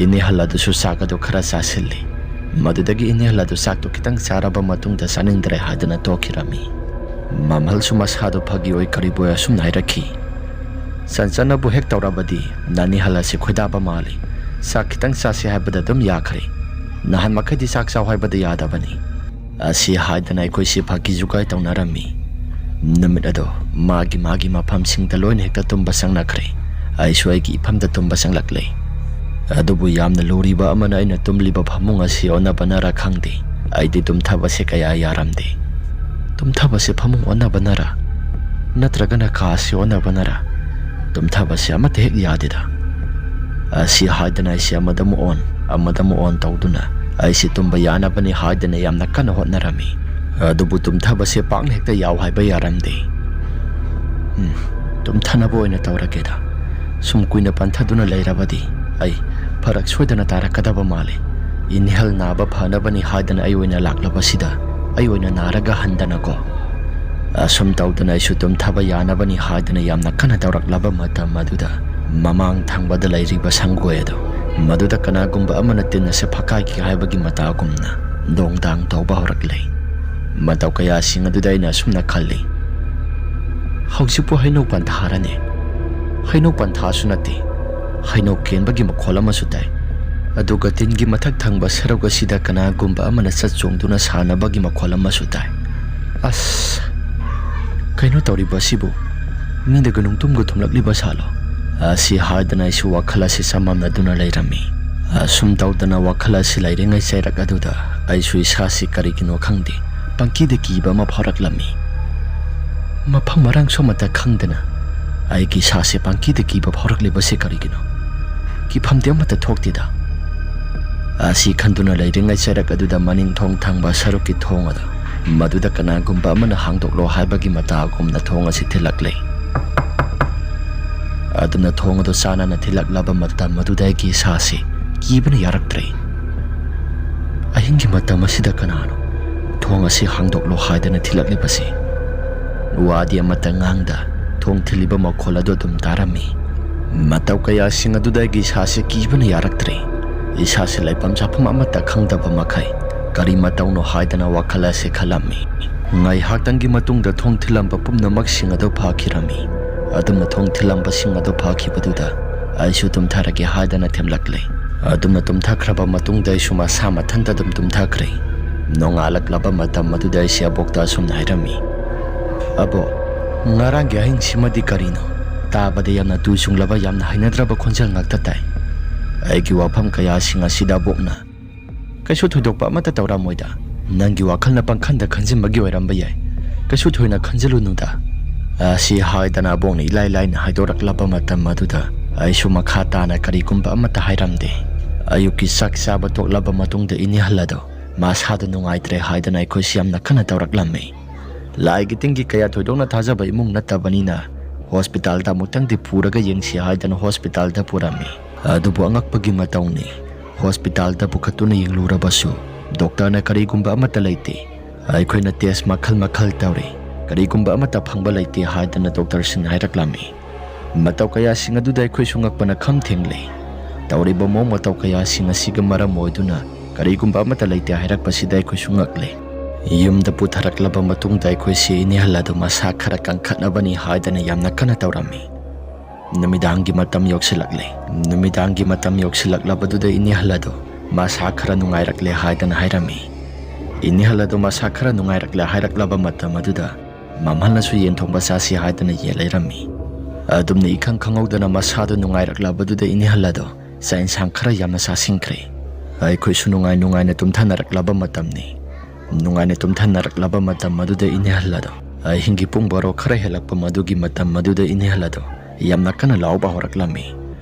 ꯏꯅꯦꯍꯜ ꯑꯗꯨꯁꯨ ꯆꯥꯛ ꯑꯗꯨ ꯈꯔ ꯆꯥꯁꯤꯜꯂꯤ꯫ ꯃꯗꯨꯗꯒꯤ ꯏꯅꯦꯍꯜ ꯑꯗꯨ ꯆꯥꯛꯇꯨ ꯈꯤꯇꯪ ꯆꯥꯔꯕ ꯃꯇꯨꯡꯗ ꯆꯥꯅꯤꯡꯗ꯭ꯔꯦ ꯍꯥꯏꯗꯅ ꯇꯣꯛꯈꯤꯔꯝꯃꯤ꯫ ꯃꯝꯍꯜꯁꯨ ꯃꯁꯥꯗꯨ ꯐꯒꯤ ꯑꯣꯏ ꯀꯔꯤꯕꯨ ꯑꯣꯏ ꯑꯁꯨꯝꯅ ꯍꯥꯏꯔꯛꯈꯤ꯫ "ꯆꯟꯆꯟꯅꯕꯨ ꯍꯦꯛ ꯇꯧꯔꯕꯗꯤ ꯅꯅꯦꯍꯜ ꯑꯁꯤ ꯈꯣꯏꯗꯥꯕ ꯃꯥꯜꯂꯤ꯫ ꯆꯥꯛ ꯈꯤꯇꯪ ꯆꯥꯁꯤ ꯍꯥꯏꯕꯗ ꯑꯗꯨꯝ ꯌꯥꯈ꯭ꯔꯦ꯫ ꯅꯍꯥꯟ ꯃꯈꯩꯗꯤ ꯆꯥꯛ ꯆꯥꯎ ꯍꯥꯏꯕꯗ ꯌꯥꯗꯕꯅꯤ꯫" ꯑꯁꯤ ꯍꯥꯏꯗꯅ ꯑꯩꯈꯣꯏꯁꯤ ꯐꯥꯒꯤ ꯖꯨꯒꯥꯏ ꯇꯧꯅꯔꯝꯃꯤ꯫ ꯅꯨꯃꯤꯠ ꯑꯗꯣ ꯃꯥꯒꯤ ꯃꯥꯒꯤ ꯃꯐꯝꯁꯤꯡꯗ ꯂꯣꯏꯅ ꯍꯦꯛꯇ ꯇꯨꯝꯕ ꯆꯪꯅꯈ꯭ꯔꯦ꯫ ꯑꯩꯁꯨ ꯑꯩꯒꯤ ꯏꯐꯝꯗ ꯇꯨꯝꯕ ꯆꯪꯂꯛꯂꯦ꯫ ꯑꯗꯨꯕꯨ ꯌꯥꯝꯅ ꯂꯨꯔꯤꯕ ꯑꯃꯅ ꯑꯩꯅ ꯇꯨꯝꯂꯤꯕ ꯐꯃꯨꯡ ꯑꯁꯤ ꯑꯣꯟꯅꯕꯅꯔ ꯈꯪꯗꯦ, ꯑꯩꯗꯤ ꯇꯨꯝꯊꯕꯁꯦ ꯀꯌꯥ ꯌꯥꯔꯝꯗꯦ꯫ ꯇꯨꯝꯊꯕꯁꯦ ꯐꯃꯨꯡ ꯑꯣꯟꯅꯕꯅꯔ, ꯅꯠꯇ꯭ꯔꯒꯅ ꯀꯥꯁꯤ ꯑꯣꯟꯅꯕꯅꯔ, ꯇꯨꯝꯊꯕꯁꯦ ꯑꯃꯠꯇ ꯍꯦꯛ ꯌꯥꯗꯦꯗ꯫ ꯑꯁꯤ ꯍꯥꯏꯗꯅ ꯑꯩꯁꯦ ꯑꯃꯗ ꯑꯃꯨꯛ ꯑꯣꯟ, ꯑꯃꯗ ꯑꯃꯨꯛ ꯑꯣꯟ ꯇꯧꯗꯨꯅ ꯑꯩꯁꯦ ꯇꯨꯝꯕ ꯌꯥꯅꯕꯅꯤ ꯍꯥꯏꯗꯅ ꯌꯥꯝꯅ ꯀꯟꯅ ꯍꯣꯠꯅꯔꯝꯃꯤ꯫ ꯑꯗꯨꯕꯨ ꯇꯨꯝꯊꯕꯁꯦ ꯄꯥꯛꯅ ꯍꯦꯛꯇ ꯌꯥꯎ ꯍꯥꯏꯕ ꯌꯥꯔꯝꯗꯦ꯫ "ꯎꯝ, ꯇꯨꯝꯊꯅꯕ ꯑꯣꯏꯅ ꯇꯧꯔꯒꯦꯗ꯫ ꯁꯨꯝ ꯀꯨꯏꯅ ꯄꯟꯊꯗꯨꯅ ꯂꯩꯔꯕꯗꯤ ꯑꯩ ꯐꯔꯛ ꯁꯣꯏꯗꯅ ꯇꯥꯔꯛꯀꯗꯕ ꯃꯥꯜꯂꯤ꯫ ꯏꯅꯦꯍꯜ ꯅꯥꯕ ꯐꯅꯕꯅꯤ ꯍꯥꯏꯗꯅ ꯑꯩ ꯑꯣꯏꯅ ꯂꯥꯛꯂꯕꯁꯤꯗ ꯑꯩ ꯑꯣꯏꯅ ꯅꯥꯔꯒ ꯍꯟꯗꯅꯀꯣ꯫" ꯑꯁꯨꯝ ꯇꯧꯗꯅ ꯑꯩꯁꯨ ꯇꯨꯝꯊꯕ ꯌꯥꯅꯕꯅꯤ ꯍꯥꯏꯗꯅ ꯌꯥꯝꯅ ꯀꯟꯅ ꯇꯧꯔꯛꯂꯕ ꯃꯇꯝ ꯑꯗꯨꯗ ꯃꯃꯥꯡ ꯊꯪꯕꯗ ꯂꯩꯔꯤꯕ ꯁꯪꯒꯣꯏ ꯑꯗꯨ, ꯃꯗꯨꯗ ꯀꯅꯥꯒꯨꯝꯕ ꯑꯃꯅ ꯇꯤꯟ ꯑꯁꯤ ꯐꯛꯀꯥꯏꯈꯤ ꯍꯥꯏꯕꯒꯤ ꯃꯇꯥꯒꯨꯝꯅ ꯗꯣꯡ ꯗꯥꯡ ꯇꯧꯕ ꯍꯧꯔꯛꯂꯦ꯫ ꯃꯇꯧ ꯀꯌꯥꯁꯤꯡ ꯑꯗꯨꯗ ꯑꯩꯅ ꯑꯁꯨꯝꯅ ꯈꯜꯂꯤ, "ꯍꯧꯖꯤꯛꯄꯨ ꯍꯩꯅꯧ ꯄꯟꯊꯥꯔꯅꯦ? ꯍꯩꯅꯧ ꯄꯟꯊꯥꯁꯨ ꯅꯠꯇꯦ, ꯍꯩꯅꯧ ꯀꯦꯟꯕꯒꯤ ꯃꯈꯣꯜ ꯑꯃꯁꯨ ꯇꯥꯏ꯫ ꯑꯗꯨꯒ ꯇꯤꯟꯒꯤ ꯃꯊꯛ ꯊꯪꯕ ꯁꯔꯨꯛ ꯑꯁꯤꯗ ꯀꯅꯥꯒꯨꯝꯕ ꯑꯃꯅ ꯆꯠ ꯆꯣꯡꯗꯨꯅ ꯁꯥꯟꯅꯕꯒꯤ ꯃꯈꯣꯜ ꯑꯃꯁꯨ ꯇꯥꯏ꯫ ꯑꯁ, ꯀꯩꯅꯣ ꯇꯧꯔꯤꯕ ꯑꯁꯤꯕꯨ? ꯃꯤꯅꯒ ꯅꯨꯡꯇꯨꯝꯒ ꯊꯨꯝꯂꯛꯂꯤꯕ ꯁꯥꯠꯂꯣ?" ꯑꯁꯤ ꯍꯥꯏꯗꯅ ꯑꯩꯁꯨ ꯋꯥꯈꯜ ꯑꯁꯤ ꯆꯃꯝꯅꯗꯨꯅ ꯂꯩꯔꯝꯃꯤ꯫ ꯑꯁꯨꯝ ꯇꯧꯗꯅ ꯋꯥꯈꯜ ꯑꯁꯤ ꯂꯩꯔꯤꯉꯩ ꯆꯩꯔꯛ ꯑꯗꯨꯗ ꯑꯩꯁꯨ ꯏꯁꯥꯁꯤ ꯀꯔꯤꯒꯤꯅꯣ ꯈꯪꯗꯦ, ꯄꯪꯀꯤꯗ ꯀꯤꯕ ꯑꯃ ꯐꯥꯎꯔꯛꯂꯝꯃꯤ꯫ ꯃꯐꯝ ꯃꯔꯥꯡꯁꯨ ꯑꯃꯠꯇ ꯈꯪꯗꯅ ꯑꯩꯒꯤ ꯏꯁꯥꯁꯦ ꯄꯪꯀꯤꯗ ꯀꯤꯕ ꯐꯥꯎꯔꯛꯂꯤꯕꯁꯤ ꯀꯔꯤꯒꯤꯅꯣ? ꯀꯤꯐꯝꯗꯤ ꯑꯃꯠꯇ ꯊꯣꯛꯇꯦꯗ꯫ ꯑꯁꯤ ꯈꯟꯗꯨꯅ ꯂꯩꯔꯤꯉꯩ ꯆꯩꯔꯛ ꯑꯗꯨꯗ ꯃꯅꯤꯡ ꯊꯣꯡ ꯊꯪꯕ ꯁꯔꯨꯛꯀꯤ ꯊꯣꯡ ꯑꯗꯨ, ꯃꯗꯨꯗ ꯀꯅꯥꯒꯨꯝꯕ ꯑꯃꯅ ꯍꯥꯡꯗꯣꯛꯂꯣ ꯍꯥꯏꯕꯒꯤ ꯃꯇꯥꯒꯨꯝꯅ ꯊꯣꯡ ꯑꯁꯤ ꯊꯤꯜꯂꯛꯂꯦ꯫ ꯑꯗꯨꯅ ꯊꯣꯡ ꯑꯗꯨ ꯆꯥꯟꯅꯅ ꯊꯤꯜꯂꯛꯂꯕ ꯃꯇꯝ ꯑꯗꯨꯗ ꯑꯩꯒꯤ ꯏꯁꯥꯁꯤ ꯀꯤꯕꯅ ꯌꯥꯔꯛꯇ꯭ꯔꯦ꯫ "ꯑꯍꯤꯡꯒꯤ ꯃꯇꯝ ꯑꯁꯤꯗ ꯀꯅꯥꯅꯣ ꯊꯣꯡ ꯑꯁꯤ ꯍꯥꯡꯗꯣꯛꯂꯣ ꯍꯥꯏꯗꯅ ꯊꯤꯜꯂꯛꯂꯤꯕꯁꯤ?" ꯋꯥꯗꯤ ꯑꯃꯠꯇ ꯉꯥꯡꯗ ꯊꯣꯡ ꯊꯤꯜꯂꯤꯕ ꯃꯈꯣꯜ ꯑꯗꯨ ꯑꯗꯨꯝ ꯇꯥꯔꯝꯃꯤ꯫ ꯃꯇꯧ ꯀꯌꯥꯁꯤꯡ ꯑꯗꯨꯗ ꯑꯩꯒꯤ ꯏꯁꯥꯁꯦ ꯀꯤꯕꯅ ꯌꯥꯔꯛꯇ꯭ꯔꯦ꯫ ꯏꯁꯥꯁꯦ ꯂꯩꯐꯝ ꯆꯥꯐꯝ ꯑꯃꯠꯇ ꯈꯪꯗꯕ ꯃꯈꯩ ꯀꯔꯤ ꯃꯇꯧꯅꯣ ꯍꯥꯏꯗꯅ ꯋꯥꯈꯜ ꯑꯁꯤ ꯈꯜꯂꯝꯃꯤ꯫ ꯉꯥꯏꯍꯥꯛꯇꯪꯒꯤ ꯃꯇꯨꯡꯗ ꯊꯣꯡ ꯊꯤꯜꯂꯝꯕ ꯄꯨꯝꯅꯃꯛꯁꯤꯡ ꯑꯗꯨ ꯐꯈꯤꯔꯝꯃꯤ꯫ ꯑꯗꯨꯝꯅ ꯊꯣꯡ ꯊꯤꯜꯂꯝꯕꯁꯤꯡ ꯑꯗꯨ ꯐꯈꯤꯕꯗꯨꯗ ꯑꯩꯁꯨ ꯇꯨꯝꯊꯔꯒꯦ ꯍꯥꯏꯗꯅ ꯊꯦꯝꯂꯛꯂꯦ꯫ ꯑꯗꯨꯝꯅ ꯇꯨꯝꯊꯈ꯭ꯔꯕ ꯃꯇꯨꯡꯗ ꯑꯩꯁꯨ ꯃꯁꯥ ꯃꯊꯟꯇ ꯑꯗꯨꯝ ꯇꯨꯝꯊꯈ꯭ꯔꯦ꯫ ꯅꯣꯡꯉꯥꯜꯂꯛꯂꯕ ꯃꯇꯝ ꯑꯗꯨꯗ ꯑꯩꯁꯦ ꯑꯕꯣꯛꯇ ꯑꯁꯨꯝꯅ ꯍꯥꯏꯔꯝꯃꯤ, "ꯑꯕꯣꯛ, ꯉꯔꯥꯡꯒꯤ ꯑꯍꯤꯡꯁꯤꯃꯗꯤ ꯀꯔꯤꯅꯣ? ꯇꯥꯕꯗ ꯌꯥꯝꯅ ꯇꯨ ꯆꯨꯡꯂꯕ, ꯌꯥꯝꯅ ꯍꯩꯅꯗ꯭ꯔꯕ ꯈꯣꯟꯖꯦꯜ ꯉꯥꯛꯇ ꯇꯥꯏ꯫ ꯑꯩꯒꯤ ꯋꯥꯐꯝ ꯀꯌꯥꯁꯤꯡ ꯑꯁꯤꯗ ꯑꯕꯣꯛꯅ ꯀꯩꯁꯨ ꯊꯣꯏꯗꯣꯛꯄ ꯑꯃꯠꯇ ꯇꯧꯔꯝꯃꯣꯏꯗ꯫ ꯅꯪꯒꯤ ꯋꯥꯈꯜꯅ ꯄꯪꯈꯟꯗ ꯈꯟꯖꯤꯟꯕꯒꯤ ꯑꯣꯏꯔꯝꯕ ꯌꯥꯏ꯫ ꯀꯩꯁꯨ ꯊꯣꯏꯅ ꯈꯟꯖꯤꯜꯂꯨꯅꯨꯗ"꯫ ꯑꯁꯤ ꯍꯥꯏꯗꯅ ꯑꯕꯣꯛꯅ ꯏꯂꯥꯏ ꯂꯥꯏꯅ ꯍꯥꯏꯗꯣꯔꯛꯂꯕ ꯃꯇꯝ ꯑꯗꯨꯗ ꯑꯩꯁꯨ ꯃꯈꯥ ꯇꯥꯅ ꯀꯔꯤꯒꯨꯝꯕ ꯑꯃꯠꯇ ꯍꯥꯏꯔꯝꯗꯦ꯫ ꯑꯌꯨꯛꯀꯤ ꯆꯥꯛ ꯆꯥꯕ ꯇꯣꯛꯂꯕ ꯃꯇꯨꯡꯗ ꯏꯅꯦꯍꯜ ꯑꯗꯣ ꯃꯁꯥꯗ ꯅꯨꯡꯉꯥꯏꯇ꯭ꯔꯦ ꯍꯥꯏꯗꯅ ꯑꯩꯈꯣꯏꯁꯤ ꯌꯥꯝꯅ ꯀꯟꯅ ꯇꯧꯔꯛꯂꯝꯃꯤ꯫ ꯂꯥꯏꯒꯤ ꯇꯤꯟꯒꯤ ꯀꯌꯥ ꯊꯣꯏꯗꯣꯛꯅ ꯊꯥꯖꯕ ꯏꯃꯨꯡ ꯅꯠꯇꯕꯅꯤꯅ ꯍꯣꯁꯄꯤꯇꯥꯜꯗ ꯑꯃꯨꯛꯇꯪꯗꯤ ꯄꯨꯔꯒ ꯌꯦꯡꯁꯤ ꯍꯥꯏꯗꯅ ꯍꯣꯁꯄꯤꯇꯥꯜꯗ ꯄꯨꯔꯝꯃꯤ꯫ ꯑꯗꯨꯕꯨ ꯑꯉꯛꯄꯒꯤ ꯃꯇꯧꯅꯤ, ꯍꯣꯁꯄꯤꯇꯥꯜꯗ ꯄꯨꯈꯠꯇꯨꯅ ꯌꯦꯡꯂꯨꯔꯕꯁꯨ ꯗꯣꯛꯇꯔꯅ ꯀꯔꯤꯒꯨꯝꯕ ꯑꯃꯠꯇ ꯂꯩꯇꯦ꯫ ꯑꯩꯈꯣꯏꯅ ꯇꯦꯁ ꯃꯈꯜ ꯃꯈꯜ ꯇꯧꯔꯦ, ꯀꯔꯤꯒꯨꯝꯕ ꯑꯃꯠꯇ ꯐꯪꯕ ꯂꯩꯇꯦ ꯍꯥꯏꯗꯅ ꯗꯣꯛꯇꯔꯁꯤꯡꯅ ꯍꯥꯏꯔꯛꯂꯝꯃꯤ꯫ ꯃꯇꯧ ꯀꯌꯥꯁꯤꯡ ꯑꯗꯨꯗ ꯑꯩꯈꯣꯏꯁꯨ ꯉꯛꯄꯅ ꯈꯝ ꯊꯦꯡꯂꯦ꯫ ꯇꯧꯔꯤꯕ ꯃꯑꯣꯡ ꯃꯇꯧ ꯀꯌꯥꯁꯤꯡ ꯑꯁꯤꯒ ꯃꯔꯝ ꯑꯣꯏꯗꯨꯅ ꯀꯔꯤꯒꯨꯝꯕ ꯑꯃꯠꯇ ꯂꯩꯇꯦ ꯍꯥꯏꯔꯛꯄꯁꯤꯗ ꯑꯩꯈꯣꯏꯁꯨ ꯉꯛꯂꯦ꯫ ꯌꯨꯝꯗ ꯄꯨꯊꯔꯛꯂꯕ ꯃꯇꯨꯡꯗ ꯑꯩꯈꯣꯏꯁꯤ ꯏꯅꯦꯍꯜ ꯑꯗꯨ ꯃꯁꯥ ꯈꯔ ꯀꯟꯈꯠꯅꯕꯅꯤ ꯍꯥꯏꯗꯅ ꯌꯥꯝꯅ ꯀꯟꯅ ꯇꯧꯔꯝꯃꯤ꯫ ꯅꯨꯃꯤꯗꯥꯡꯒꯤ ꯃꯇꯝ ꯌꯧꯁꯤꯜꯂꯛꯂꯦ꯫ ꯅꯨꯃꯤꯗꯥꯡꯒꯤ ꯃꯇꯝ ꯌꯧꯁꯤꯜꯂꯛꯂꯕꯗꯨꯗ ꯏꯅꯦꯍꯜ ꯑꯗꯨ ꯃꯁꯥ ꯈꯔ ꯅꯨꯡꯉꯥꯏꯔꯛꯂꯦ ꯍꯥꯏꯗꯅ ꯍꯥꯏꯔꯝꯃꯤ꯫ ꯏꯅꯦꯍꯜ ꯑꯗꯨ ꯃꯁꯥ ꯈꯔ ꯅꯨꯡꯉꯥꯏꯔꯛꯂꯦ ꯍꯥꯏꯔꯛꯂꯕ ꯃꯇꯝ ꯑꯗꯨꯗ ꯃꯝꯍꯜꯅꯁꯨ ꯌꯦꯟ ꯊꯣꯡꯕ ꯆꯥꯁꯤ ꯍꯥꯏꯗꯅ ꯌꯦꯟ ꯂꯩꯔꯝꯃꯤ꯫ ꯑꯗꯨꯝꯅ ꯏꯈꯪ ꯈꯪꯍꯧꯗꯅ ꯃꯁꯥꯗꯨ ꯅꯨꯡꯉꯥꯏꯔꯛꯂꯕꯗꯨꯗ ꯏꯅꯦꯍꯜ ꯑꯗꯣ ꯆꯥꯛ ꯏꯟꯁꯥꯡ ꯈꯔ ꯌꯥꯝꯅ ꯆꯥꯁꯤꯟꯈ꯭ꯔꯦ꯫ ꯑꯩꯈꯣꯏꯁꯨ ꯅꯨꯡꯉꯥꯏ ꯅꯨꯡꯉꯥꯏꯅ ꯇꯨꯝꯊꯅꯔꯛꯂꯕ ꯃꯇꯝꯅꯤ꯫ ꯅꯨꯡꯉꯥꯏꯅ ꯇꯨꯝꯊꯅꯔꯛꯂꯕ ꯃꯇꯝ ꯑꯗꯨꯗ ꯏꯅꯦꯍꯜ ꯑꯗꯣ ꯑꯍꯤꯡꯒꯤ ꯄꯨꯡ ꯕꯥꯔꯣ ꯈꯔ ꯍꯦꯜꯂꯛꯄ ꯃꯗꯨꯒꯤ ꯃꯇꯝ ꯑꯗꯨꯗ ꯏꯅꯦꯍꯜ ꯑꯗꯣ ꯌꯥꯝꯅ ꯀꯟꯅ ꯂꯥꯎꯕ ꯍꯧꯔꯛꯂꯝꯃꯤ꯫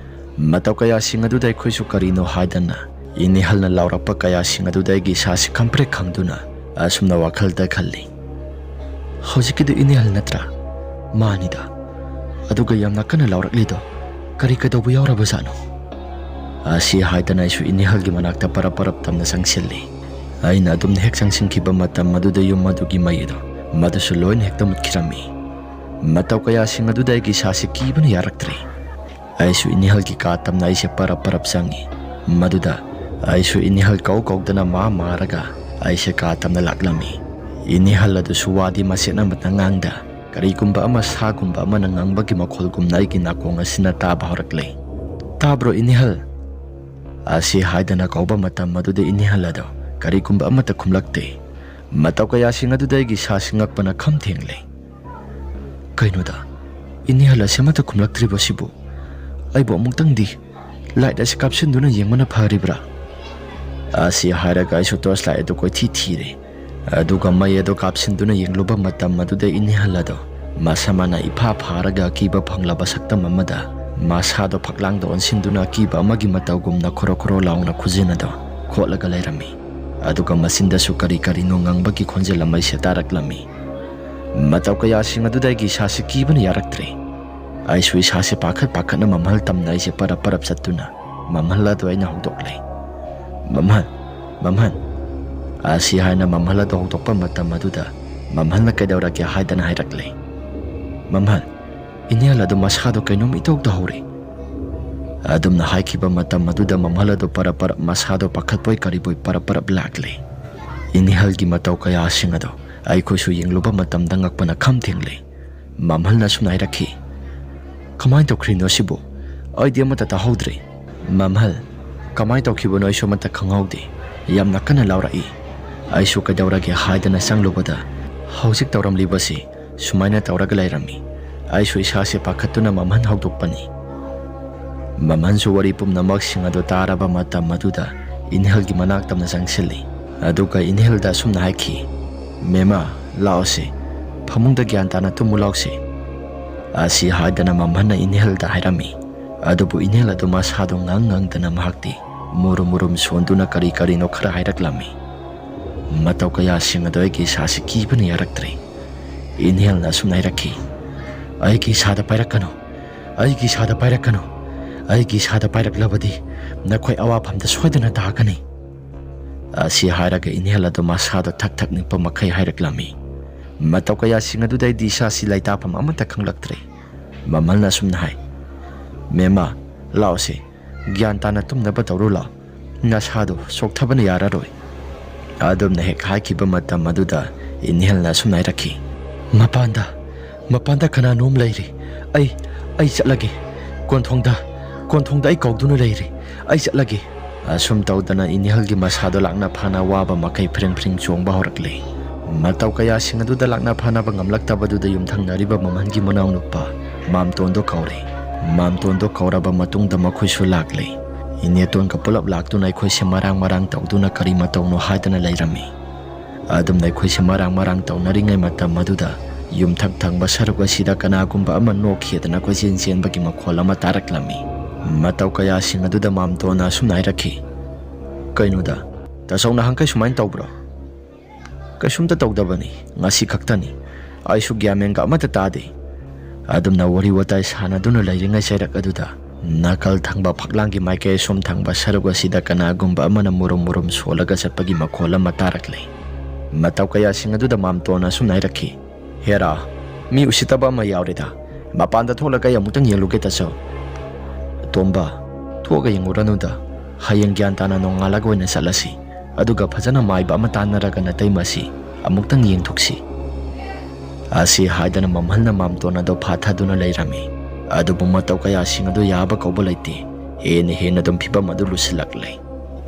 ꯃꯇꯧ ꯀꯌꯥꯁꯤꯡ ꯑꯗꯨꯗ ꯑꯩꯈꯣꯏꯁꯨ ꯀꯔꯤꯅꯣ ꯍꯥꯏꯗꯅ ꯏꯅꯦꯍꯜꯅ ꯂꯥꯎꯔꯛꯄ ꯀꯌꯥꯁꯤꯡ ꯑꯗꯨꯗ ꯑꯩꯒꯤ ꯏꯁꯥꯁꯤ ꯈꯪꯄ꯭ꯔꯦꯛ ꯈꯪꯗꯨꯅ ꯑꯁꯨꯝꯅ ꯋꯥꯈꯜꯗ ꯈꯜꯂꯤ, "ꯍꯧꯖꯤꯛꯀꯤꯗꯨ ꯏꯅꯦꯍꯜ ꯅꯠꯇ꯭ꯔꯥ? ꯃꯥꯅꯤꯗ꯫ ꯑꯗꯨꯒ ꯌꯥꯝꯅ ꯀꯟꯅ ꯂꯥꯎꯔꯛꯂꯤꯗꯣ ꯀꯔꯤ ꯀꯩꯗꯧꯕ ꯌꯥꯎꯔꯕꯖꯥꯠꯅꯣ?" ꯑꯁꯤ ꯍꯥꯏꯗꯅ ꯑꯩꯁꯨ ꯏꯅꯤꯍꯜꯒꯤ ꯃꯅꯥꯛꯇ ꯄꯔꯞ ꯄꯔꯞ ꯇꯝꯅ ꯆꯪꯁꯤꯜꯂꯤ꯫ ꯑꯩꯅ ꯑꯗꯨꯝꯅ ꯍꯦꯛ ꯆꯪꯁꯤꯟꯈꯤꯕ ꯃꯇꯝ ꯑꯗꯨꯗ ꯌꯨꯝ ꯑꯗꯨꯒꯤ ꯃꯩ ꯑꯗꯣ ꯃꯗꯨꯁꯨ ꯂꯣꯏꯅ ꯍꯦꯛꯇ ꯃꯨꯠꯈꯤꯔꯝꯃꯤ꯫ ꯃꯇꯧ ꯀꯌꯥꯁꯤꯡ ꯑꯗꯨꯗ ꯑꯩꯒꯤ ꯏꯁꯥꯁꯦ ꯀꯤꯕꯅ ꯌꯥꯔꯛꯇ꯭ꯔꯦ꯫ ꯑꯩꯁꯨ ꯏꯅꯤꯍꯜꯒꯤ ꯀꯥ ꯇꯝꯅ ꯑꯩꯁꯦ ꯄꯔꯞ ꯄꯔꯞ ꯆꯪꯉꯤ꯫ ꯃꯗꯨꯗ ꯑꯩꯁꯨ ꯏꯅꯤꯍꯜ ꯀꯧ ꯀꯧꯗꯅ ꯃꯥ ꯃꯥꯔꯒ ꯑꯩꯁꯦ ꯀꯥ ꯇꯝꯅ ꯂꯥꯛꯂꯝꯃꯤ꯫ ꯏꯅꯤꯍꯜ ꯑꯗꯨꯁꯨ ꯋꯥꯗꯤ ꯃꯆꯦꯠ ꯑꯃꯠꯇ ꯉꯥꯡꯗ, ꯀꯔꯤꯒꯨꯝꯕ ꯑꯃ ꯁꯥꯒꯨꯝꯕ ꯑꯃꯅ ꯉꯥꯡꯕꯒꯤ ꯃꯈꯣꯜꯒꯨꯝꯅ ꯑꯩꯒꯤ ꯅꯥꯀꯣꯡ ꯑꯁꯤꯅ ꯇꯥꯕ ꯍꯧꯔꯛꯂꯦ꯫ "ꯇꯥꯕ꯭ꯔꯣ ꯏꯅꯤꯍꯜ?" ꯑꯁꯤ ꯍꯥꯏꯗꯅ ꯀꯧꯕ ꯃꯇꯝ ꯑꯗꯨꯗ ꯏꯅꯤꯍꯜ ꯑꯗꯣ ꯀꯔꯤꯒꯨꯝꯕ ꯑꯃꯠꯇ ꯈꯨꯝꯂꯛꯇꯦ꯫ ꯃꯇꯧ ꯀꯌꯥꯁꯤꯡ ꯑꯗꯨꯗ ꯑꯩꯒꯤ ꯏꯁꯥꯁꯤ ꯉꯛꯄꯅ ꯈꯝ ꯊꯦꯡꯂꯦ꯫ "ꯀꯩꯅꯣꯗ, ꯏꯅꯤꯍꯜ ꯑꯁꯤ ꯑꯃꯠꯇ ꯈꯨꯝꯂꯛꯇ꯭ꯔꯤꯕꯁꯤꯕꯨ? ꯑꯩꯕꯨ ꯑꯃꯨꯛꯇꯪꯗꯤ ꯂꯥꯏꯠ ꯑꯁꯤ ꯀꯥꯞꯁꯤꯟꯗꯨꯅ ꯌꯦꯡꯕꯅ ꯐꯔꯤꯕ꯭ꯔꯥ?" ꯑꯁꯤ ꯍꯥꯏꯔꯒ ꯑꯩꯁꯨ ꯇꯣꯔꯆ ꯂꯥꯏꯠ ꯑꯗꯨ ꯀꯣꯏꯊꯤ ꯊꯤꯔꯦ꯫ ꯑꯗꯨꯒ ꯃꯩ ꯑꯗꯨ ꯀꯥꯞꯁꯤꯟꯗꯨꯅ ꯌꯦꯡꯂꯨꯕ ꯃꯇꯝ ꯑꯗꯨꯗ ꯏꯅꯤꯍꯜ ꯑꯗꯣ ꯃꯁꯥ ꯃꯟꯅ ꯏꯐꯥ ꯐꯥꯔꯒ ꯑꯀꯤꯕ ꯐꯪꯂꯕ ꯁꯛꯇꯝ ꯑꯃꯗ ꯃꯁꯥꯗꯣ ꯐꯛꯂꯥꯡꯗ ꯑꯣꯟꯁꯤꯟꯗꯨꯅ ꯑꯀꯤꯕ ꯑꯃꯒꯤ ꯃꯇꯧꯒꯨꯝꯅ ꯈꯣꯔꯣ ꯈꯣꯔꯣ ꯂꯥꯎꯅ ꯈꯨꯖꯤꯟ ꯑꯗꯣ ꯈꯣꯠꯂꯒ ꯂꯩꯔꯝꯃꯤ꯫ ꯑꯗꯨꯒ ꯃꯆꯤꯟꯗꯁꯨ ꯀꯔꯤ ꯀꯔꯤꯅꯣ ꯉꯥꯡꯕꯒꯤ ꯈꯣꯟꯖꯦꯜ ꯑꯃ ꯑꯩꯁꯦ ꯇꯥꯔꯛꯂꯝꯃꯤ꯫ ꯃꯇꯧ ꯀꯌꯥꯁꯤꯡ ꯑꯗꯨꯗ ꯑꯩꯒꯤ ꯏꯁꯥꯁꯤ ꯀꯤꯕꯅ ꯌꯥꯔꯛꯇ꯭ꯔꯦ꯫ ꯑꯩꯁꯨ ꯏꯁꯥꯁꯦ ꯄꯥꯈꯠ ꯄꯥꯈꯠꯅ ꯃꯝꯍꯜ ꯇꯝꯅ ꯑꯩꯁꯦ ꯄꯔꯞ ꯄꯔꯞ ꯆꯠꯇꯨꯅ ꯃꯝꯍꯜ ꯑꯗꯨ ꯑꯩꯅ ꯍꯧꯗꯣꯛꯂꯦ꯫ "ꯃꯝꯍꯜ, ꯃꯝꯍꯜ!" ꯑꯁꯤ ꯍꯥꯏꯅ ꯃꯝꯍꯜ ꯑꯗꯨ ꯍꯧꯗꯣꯛꯄ ꯃꯇꯝ ꯑꯗꯨꯗ ꯃꯝꯍꯜꯅ "ꯀꯩꯗꯧꯔꯒꯦ?" ꯍꯥꯏꯗꯅ ꯍꯥꯏꯔꯛꯂꯦ꯫ "ꯃꯝꯍꯜ, ꯏꯅꯦꯜ ꯑꯗꯨ ꯃꯁꯥꯗꯣ ꯀꯩꯅꯣꯝ ꯏꯇꯧ ꯇꯧꯍꯧꯔꯦ꯫" ꯑꯗꯨꯝꯅ ꯍꯥꯏꯈꯤꯕ ꯃꯇꯝ ꯑꯗꯨꯗ ꯃꯝꯍꯜ ꯑꯗꯨ ꯄꯔꯞ ꯄꯔꯞ ꯃꯁꯥꯗꯣ ꯄꯥꯈꯠꯄꯣꯏ ꯀꯔꯤꯕꯣꯏ ꯄꯔꯞ ꯄꯔꯞ ꯂꯥꯛꯂꯦ꯫ ꯏꯅꯤꯍꯜꯒꯤ ꯃꯇꯧ ꯀꯌꯥꯁꯤꯡ ꯑꯗꯣ ꯑꯩꯈꯣꯏꯁꯨ ꯌꯦꯡꯂꯨꯕ ꯃꯇꯝꯗ ꯉꯛꯄꯅ ꯈꯝ ꯊꯦꯡꯂꯦ꯫ ꯃꯝꯍꯜꯅ ꯑꯁꯨꯝꯅ ꯍꯥꯏꯔꯛꯈꯤ, "ꯀꯃꯥꯏꯅ ꯇꯧꯈ꯭ꯔꯤꯅꯣ ꯁꯤꯕꯨ? ꯑꯩꯗꯤ ꯑꯃꯠꯇ ꯇꯥꯍꯧꯗ꯭ꯔꯦ꯫" "ꯃꯝꯍꯜ, ꯀꯃꯥꯏꯅ ꯇꯧꯈꯤꯕꯅꯣ ꯑꯩꯁꯨ ꯑꯃꯠꯇ ꯈꯪꯍꯧꯗꯦ꯫ ꯌꯥꯝꯅ ꯀꯟꯅ ꯂꯥꯎꯔꯛꯏ꯫ ꯑꯩꯁꯨ ꯀꯩꯗꯧꯔꯒꯦ ꯍꯥꯏꯗꯅ ꯆꯪꯂꯨꯕꯗ ꯍꯧꯖꯤꯛ ꯇꯧꯔꯝꯂꯤꯕꯁꯤ ꯁꯨꯃꯥꯏꯅ ꯇꯧꯔꯒ ꯂꯩꯔꯝꯃꯤ꯫ ꯑꯩꯁꯨ ꯏꯁꯥꯁꯦ ꯄꯥꯈꯠꯇꯨꯅ ꯃꯝꯍꯟ ꯍꯧꯗꯣꯛꯄꯅꯤ꯫" ꯃꯝꯍꯟꯁꯨ ꯋꯥꯔꯤ ꯄꯨꯝꯅꯃꯛꯁꯤꯡ ꯑꯗꯨ ꯇꯥꯔꯕ ꯃꯇꯝ ꯑꯗꯨꯗ ꯏꯅꯦꯜꯒꯤ ꯃꯅꯥꯛ ꯇꯝꯅ ꯆꯪꯁꯤꯜꯂꯤ꯫ ꯑꯗꯨꯒ ꯏꯅꯦꯜꯗ ꯑꯁꯨꯝꯅ ꯍꯥꯏꯈꯤ, "ꯃꯦꯃꯥ, ꯂꯥꯛꯑꯣꯁꯦ, ꯐꯃꯨꯡꯗ ꯒ꯭ꯌꯥꯟ ꯇꯥꯅ ꯇꯨꯝꯃꯨ ꯂꯥꯛꯑꯣꯁꯦ꯫" ꯑꯁꯤ ꯍꯥꯏꯗꯅ ꯃꯝꯍꯟꯅ ꯏꯅꯦꯜꯗ ꯍꯥꯏꯔꯝꯃꯤ꯫ ꯑꯗꯨꯕꯨ ꯏꯅꯦꯜ ꯑꯗꯨ ꯃꯁꯥꯗꯣ ꯉꯥꯡ ꯉꯥꯡꯗꯅ ꯃꯍꯥꯛꯇꯤ ꯃꯨꯔꯨꯝ ꯃꯨꯔꯨꯝ ꯁꯣꯟꯗꯨꯅ ꯀꯔꯤ ꯀꯔꯤꯅꯣ ꯈꯔ ꯍꯥꯏꯔꯛꯂꯝꯃꯤ꯫ ꯃꯇꯧ ꯀꯌꯥꯁꯤꯡ ꯑꯗꯨ ꯑꯩꯒꯤ ꯏꯁꯥꯁꯤ ꯀꯤꯕꯅ ꯌꯥꯔꯛꯇ꯭ꯔꯦ꯫ ꯏꯅꯦꯜꯅ ꯑꯁꯨꯝꯅ ꯍꯥꯏꯔꯛꯈꯤ, "ꯑꯩꯒꯤ ꯏꯁꯥꯗ ꯄꯥꯏꯔꯛꯀꯅꯨ, ꯑꯩꯒꯤ ꯏꯁꯥꯗ ꯄꯥꯏꯔꯛꯀꯅꯨ꯫ ꯑꯩꯒꯤ ꯏꯁꯥꯗ ꯄꯥꯏꯔꯛꯂꯕꯗꯤ ꯅꯈꯣꯏ ꯑꯋꯥꯐꯝꯗ ꯁꯣꯏꯗꯅ ꯇꯥꯒꯅꯤ꯫ ꯑꯁꯤ ꯍꯥꯏꯔꯒ ꯏꯅꯦꯍꯜ ꯑꯗꯨ ꯃꯁꯥꯗꯣ ꯊꯛ ꯊꯛ ꯅꯤꯛꯄ ꯃꯈꯩ ꯍꯥꯏꯔꯛꯂꯝꯃꯤ꯫ ꯃꯇꯧ ꯀꯌꯥꯁꯤꯡ ꯑꯗꯨꯗꯩꯗꯤ ꯏꯁꯥꯁꯤ ꯂꯩꯇꯥꯐꯝ ꯑꯃꯠꯇ ꯈꯪꯂꯛꯇ꯭ꯔꯦ꯫ ꯃꯃꯜꯅ ꯑꯁꯨꯝꯅ ꯍꯥꯏ, "ꯃꯦꯝꯃ, ꯂꯥꯛꯑꯣꯁꯦ, ꯒ꯭ꯌꯥꯟ ꯇꯥꯅ ꯇꯨꯝꯅꯕ ꯇꯧꯔꯣ ꯂꯥꯛꯑꯣ꯫ ꯅꯁꯥꯗꯣ ꯆꯣꯛꯊꯕꯅ ꯌꯥꯔꯔꯣꯏ"꯫ ꯑꯗꯨꯝꯅ ꯍꯦꯛ ꯍꯥꯏꯈꯤꯕ ꯃꯇꯝ ꯑꯗꯨꯗ ꯏꯅꯦꯍꯜꯅ ꯑꯁꯨꯝꯅ ꯍꯥꯏꯔꯛꯈꯤ, "ꯃꯄꯥꯟꯗ, ꯃꯄꯥꯟꯗ ꯀꯅꯥꯅꯣꯝ ꯂꯩꯔꯤ꯫ ꯑꯩ, ꯑꯩ ꯆꯠꯂꯒꯦ꯫ ꯀꯣꯟꯊꯣꯡꯗ, ꯀꯣꯟꯊꯣꯡꯗ ꯑꯩ ꯀꯧꯗꯨꯅ ꯂꯩꯔꯤ꯫ ꯑꯩ ꯆꯠꯂꯒꯦ"꯫ ꯑꯁꯨꯝ ꯇꯧꯗꯅ ꯏꯅꯦꯍꯜꯒꯤ ꯃꯁꯥꯗꯣ ꯂꯥꯛꯅ ꯐꯥꯅ ꯋꯥꯕ ꯃꯈꯩ ꯐ꯭ꯔꯤꯡ ꯐ꯭ꯔꯤꯡ ꯆꯣꯡꯕ ꯍꯧꯔꯛꯂꯦ꯫ ꯃꯇꯧ ꯀꯌꯥꯁꯤꯡ ꯑꯗꯨꯗ ꯂꯥꯛꯅ ꯐꯥꯅꯕ ꯉꯝꯂꯛꯇꯕꯗꯨꯗ ꯌꯨꯝꯊꯪꯅꯔꯤꯕ ꯃꯃꯜꯒꯤ ꯃꯅꯥꯎꯅꯨꯄꯥ ꯃꯥꯝꯇꯣꯟꯗꯣ ꯀꯧꯔꯦ꯫ ꯃꯥꯝꯇꯣꯟꯗꯣ ꯀꯧꯔꯕ ꯃꯇꯨꯡꯗ ꯃꯈꯣꯏꯁꯨ ꯂꯥꯛꯂꯦ꯫ ꯏꯅꯦꯇꯣꯟꯒ ꯄꯨꯂꯞ ꯂꯥꯛꯇꯨꯅ ꯑꯩꯈꯣꯏꯁꯦ ꯃꯔꯥꯡ ꯃꯔꯥꯡ ꯇꯧꯗꯨꯅ ꯀꯔꯤ ꯃꯇꯧꯅꯣ ꯍꯥꯏꯗꯅ ꯂꯩꯔꯝꯃꯤ꯫ ꯑꯗꯨꯝꯅ ꯑꯩꯈꯣꯏꯁꯦ ꯃꯔꯥꯡ ꯃꯔꯥꯡ ꯇꯧꯅꯔꯤꯉꯩ ꯃꯇꯝ ꯑꯗꯨꯗ ꯌꯨꯝꯊꯛ ꯊꯪꯕ ꯁꯔꯨꯛ ꯑꯁꯤꯗ ꯀꯅꯥꯒꯨꯝꯕ ꯑꯃ ꯅꯣꯛꯈꯤꯗꯅ ꯀꯣꯏꯆꯦꯟ ꯆꯦꯟꯕꯒꯤ ꯃꯈꯣꯜ ꯑꯃ ꯇꯥꯔꯛꯂꯝꯃꯤ꯫ ꯃꯇꯧ ꯀꯌꯥꯁꯤꯡ ꯑꯗꯨꯗ ꯃꯥꯝꯇꯣꯟꯅ ꯑꯁꯨꯝꯅ ꯍꯥꯏꯔꯛꯈꯤ, "ꯀꯩꯅꯣꯗ, ꯇꯥꯆꯧ ꯅꯍꯥꯟꯈꯩ ꯁꯨꯃꯥꯏꯅ ꯇꯧꯕ꯭ꯔꯣ?" "ꯀꯩꯁꯨꯝꯇ ꯇꯧꯗꯕꯅꯤ, ꯉꯁꯤ ꯈꯛꯇꯅꯤ꯫ ꯑꯩꯁꯨ ꯒ꯭ꯌꯥꯟ ꯃꯦꯟꯒ ꯑꯃꯠꯇ ꯇꯥꯗꯦ"꯫ ꯑꯗꯨꯝꯅ ꯋꯥꯔꯤ ꯋꯥꯇꯥꯏ ꯁꯥꯟꯅꯗꯨꯅ ꯂꯩꯔꯤꯉꯩ ꯆꯩꯔꯛ ꯑꯗꯨꯗ ꯅꯥꯀꯜ ꯊꯪꯕ ꯐꯛꯂꯥꯡꯒꯤ ꯃꯥꯏꯀꯩ ꯑꯁꯣꯝ ꯊꯪꯕ ꯁꯔꯨꯛ ꯑꯁꯤꯗ ꯀꯅꯥꯒꯨꯝꯕ ꯑꯃꯅ ꯃꯨꯔꯨꯝ ꯃꯨꯔꯨꯝ ꯁꯣꯜꯂꯒ ꯆꯠꯄꯒꯤ ꯃꯈꯣꯜ ꯑꯃ ꯇꯥꯔꯛꯂꯦ꯫ ꯃꯇꯧ ꯀꯌꯥꯁꯤꯡ ꯑꯗꯨꯗ ꯃꯥꯝꯇꯣꯟꯅ ꯑꯁꯨꯝꯅ ꯍꯥꯏꯔꯛꯈꯤ, "ꯍꯦꯔꯥ, ꯃꯤ ꯎꯁꯤꯠꯇꯕ ꯑꯃ ꯌꯥꯎꯔꯦꯗ꯫ ꯃꯄꯥꯟꯗ ꯊꯣꯛꯂꯒ ꯑꯩ ꯑꯃꯨꯛꯇꯪ ꯌꯦꯡꯂꯨꯒꯦ ꯇꯥꯆꯧ"꯫ "ꯇꯣꯝꯕ, ꯊꯣꯛꯑꯒ ꯌꯦꯡꯉꯨꯔꯅꯨꯗ꯫ ꯍꯌꯦꯡ ꯒ꯭ꯌꯥꯟ ꯇꯥꯅ ꯅꯣꯡꯉꯥꯜꯂꯒ ꯑꯣꯏꯅ ꯆꯠꯂꯁꯤ꯫ ꯑꯗꯨꯒ ꯐꯖꯅ ꯃꯥꯏꯕ ꯑꯃ ꯇꯥꯟꯅꯔꯒ ꯅꯇꯩꯃꯁꯤ ꯑꯃꯨꯛꯇꯪ ꯌꯦꯡꯊꯣꯛꯁꯤ"꯫ ꯑꯁꯤ ꯍꯥꯏꯗꯅ ꯃꯝꯍꯜꯅ ꯃꯥꯝꯇꯣꯟ ꯑꯗꯨ ꯐꯥꯊꯗꯨꯅ ꯂꯩꯔꯝꯃꯤ꯫ ꯑꯗꯨꯕꯨ ꯃꯇꯧ ꯀꯌꯥꯁꯤꯡ ꯑꯗꯨ ꯌꯥꯕ ꯀꯧꯕ ꯂꯩꯇꯦ꯫ ꯍꯦꯟꯅ ꯍꯦꯟꯅ ꯑꯗꯨꯝ ꯐꯤꯕꯝ ꯑꯗꯨ ꯂꯨꯁꯤꯜꯂꯛꯂꯦ꯫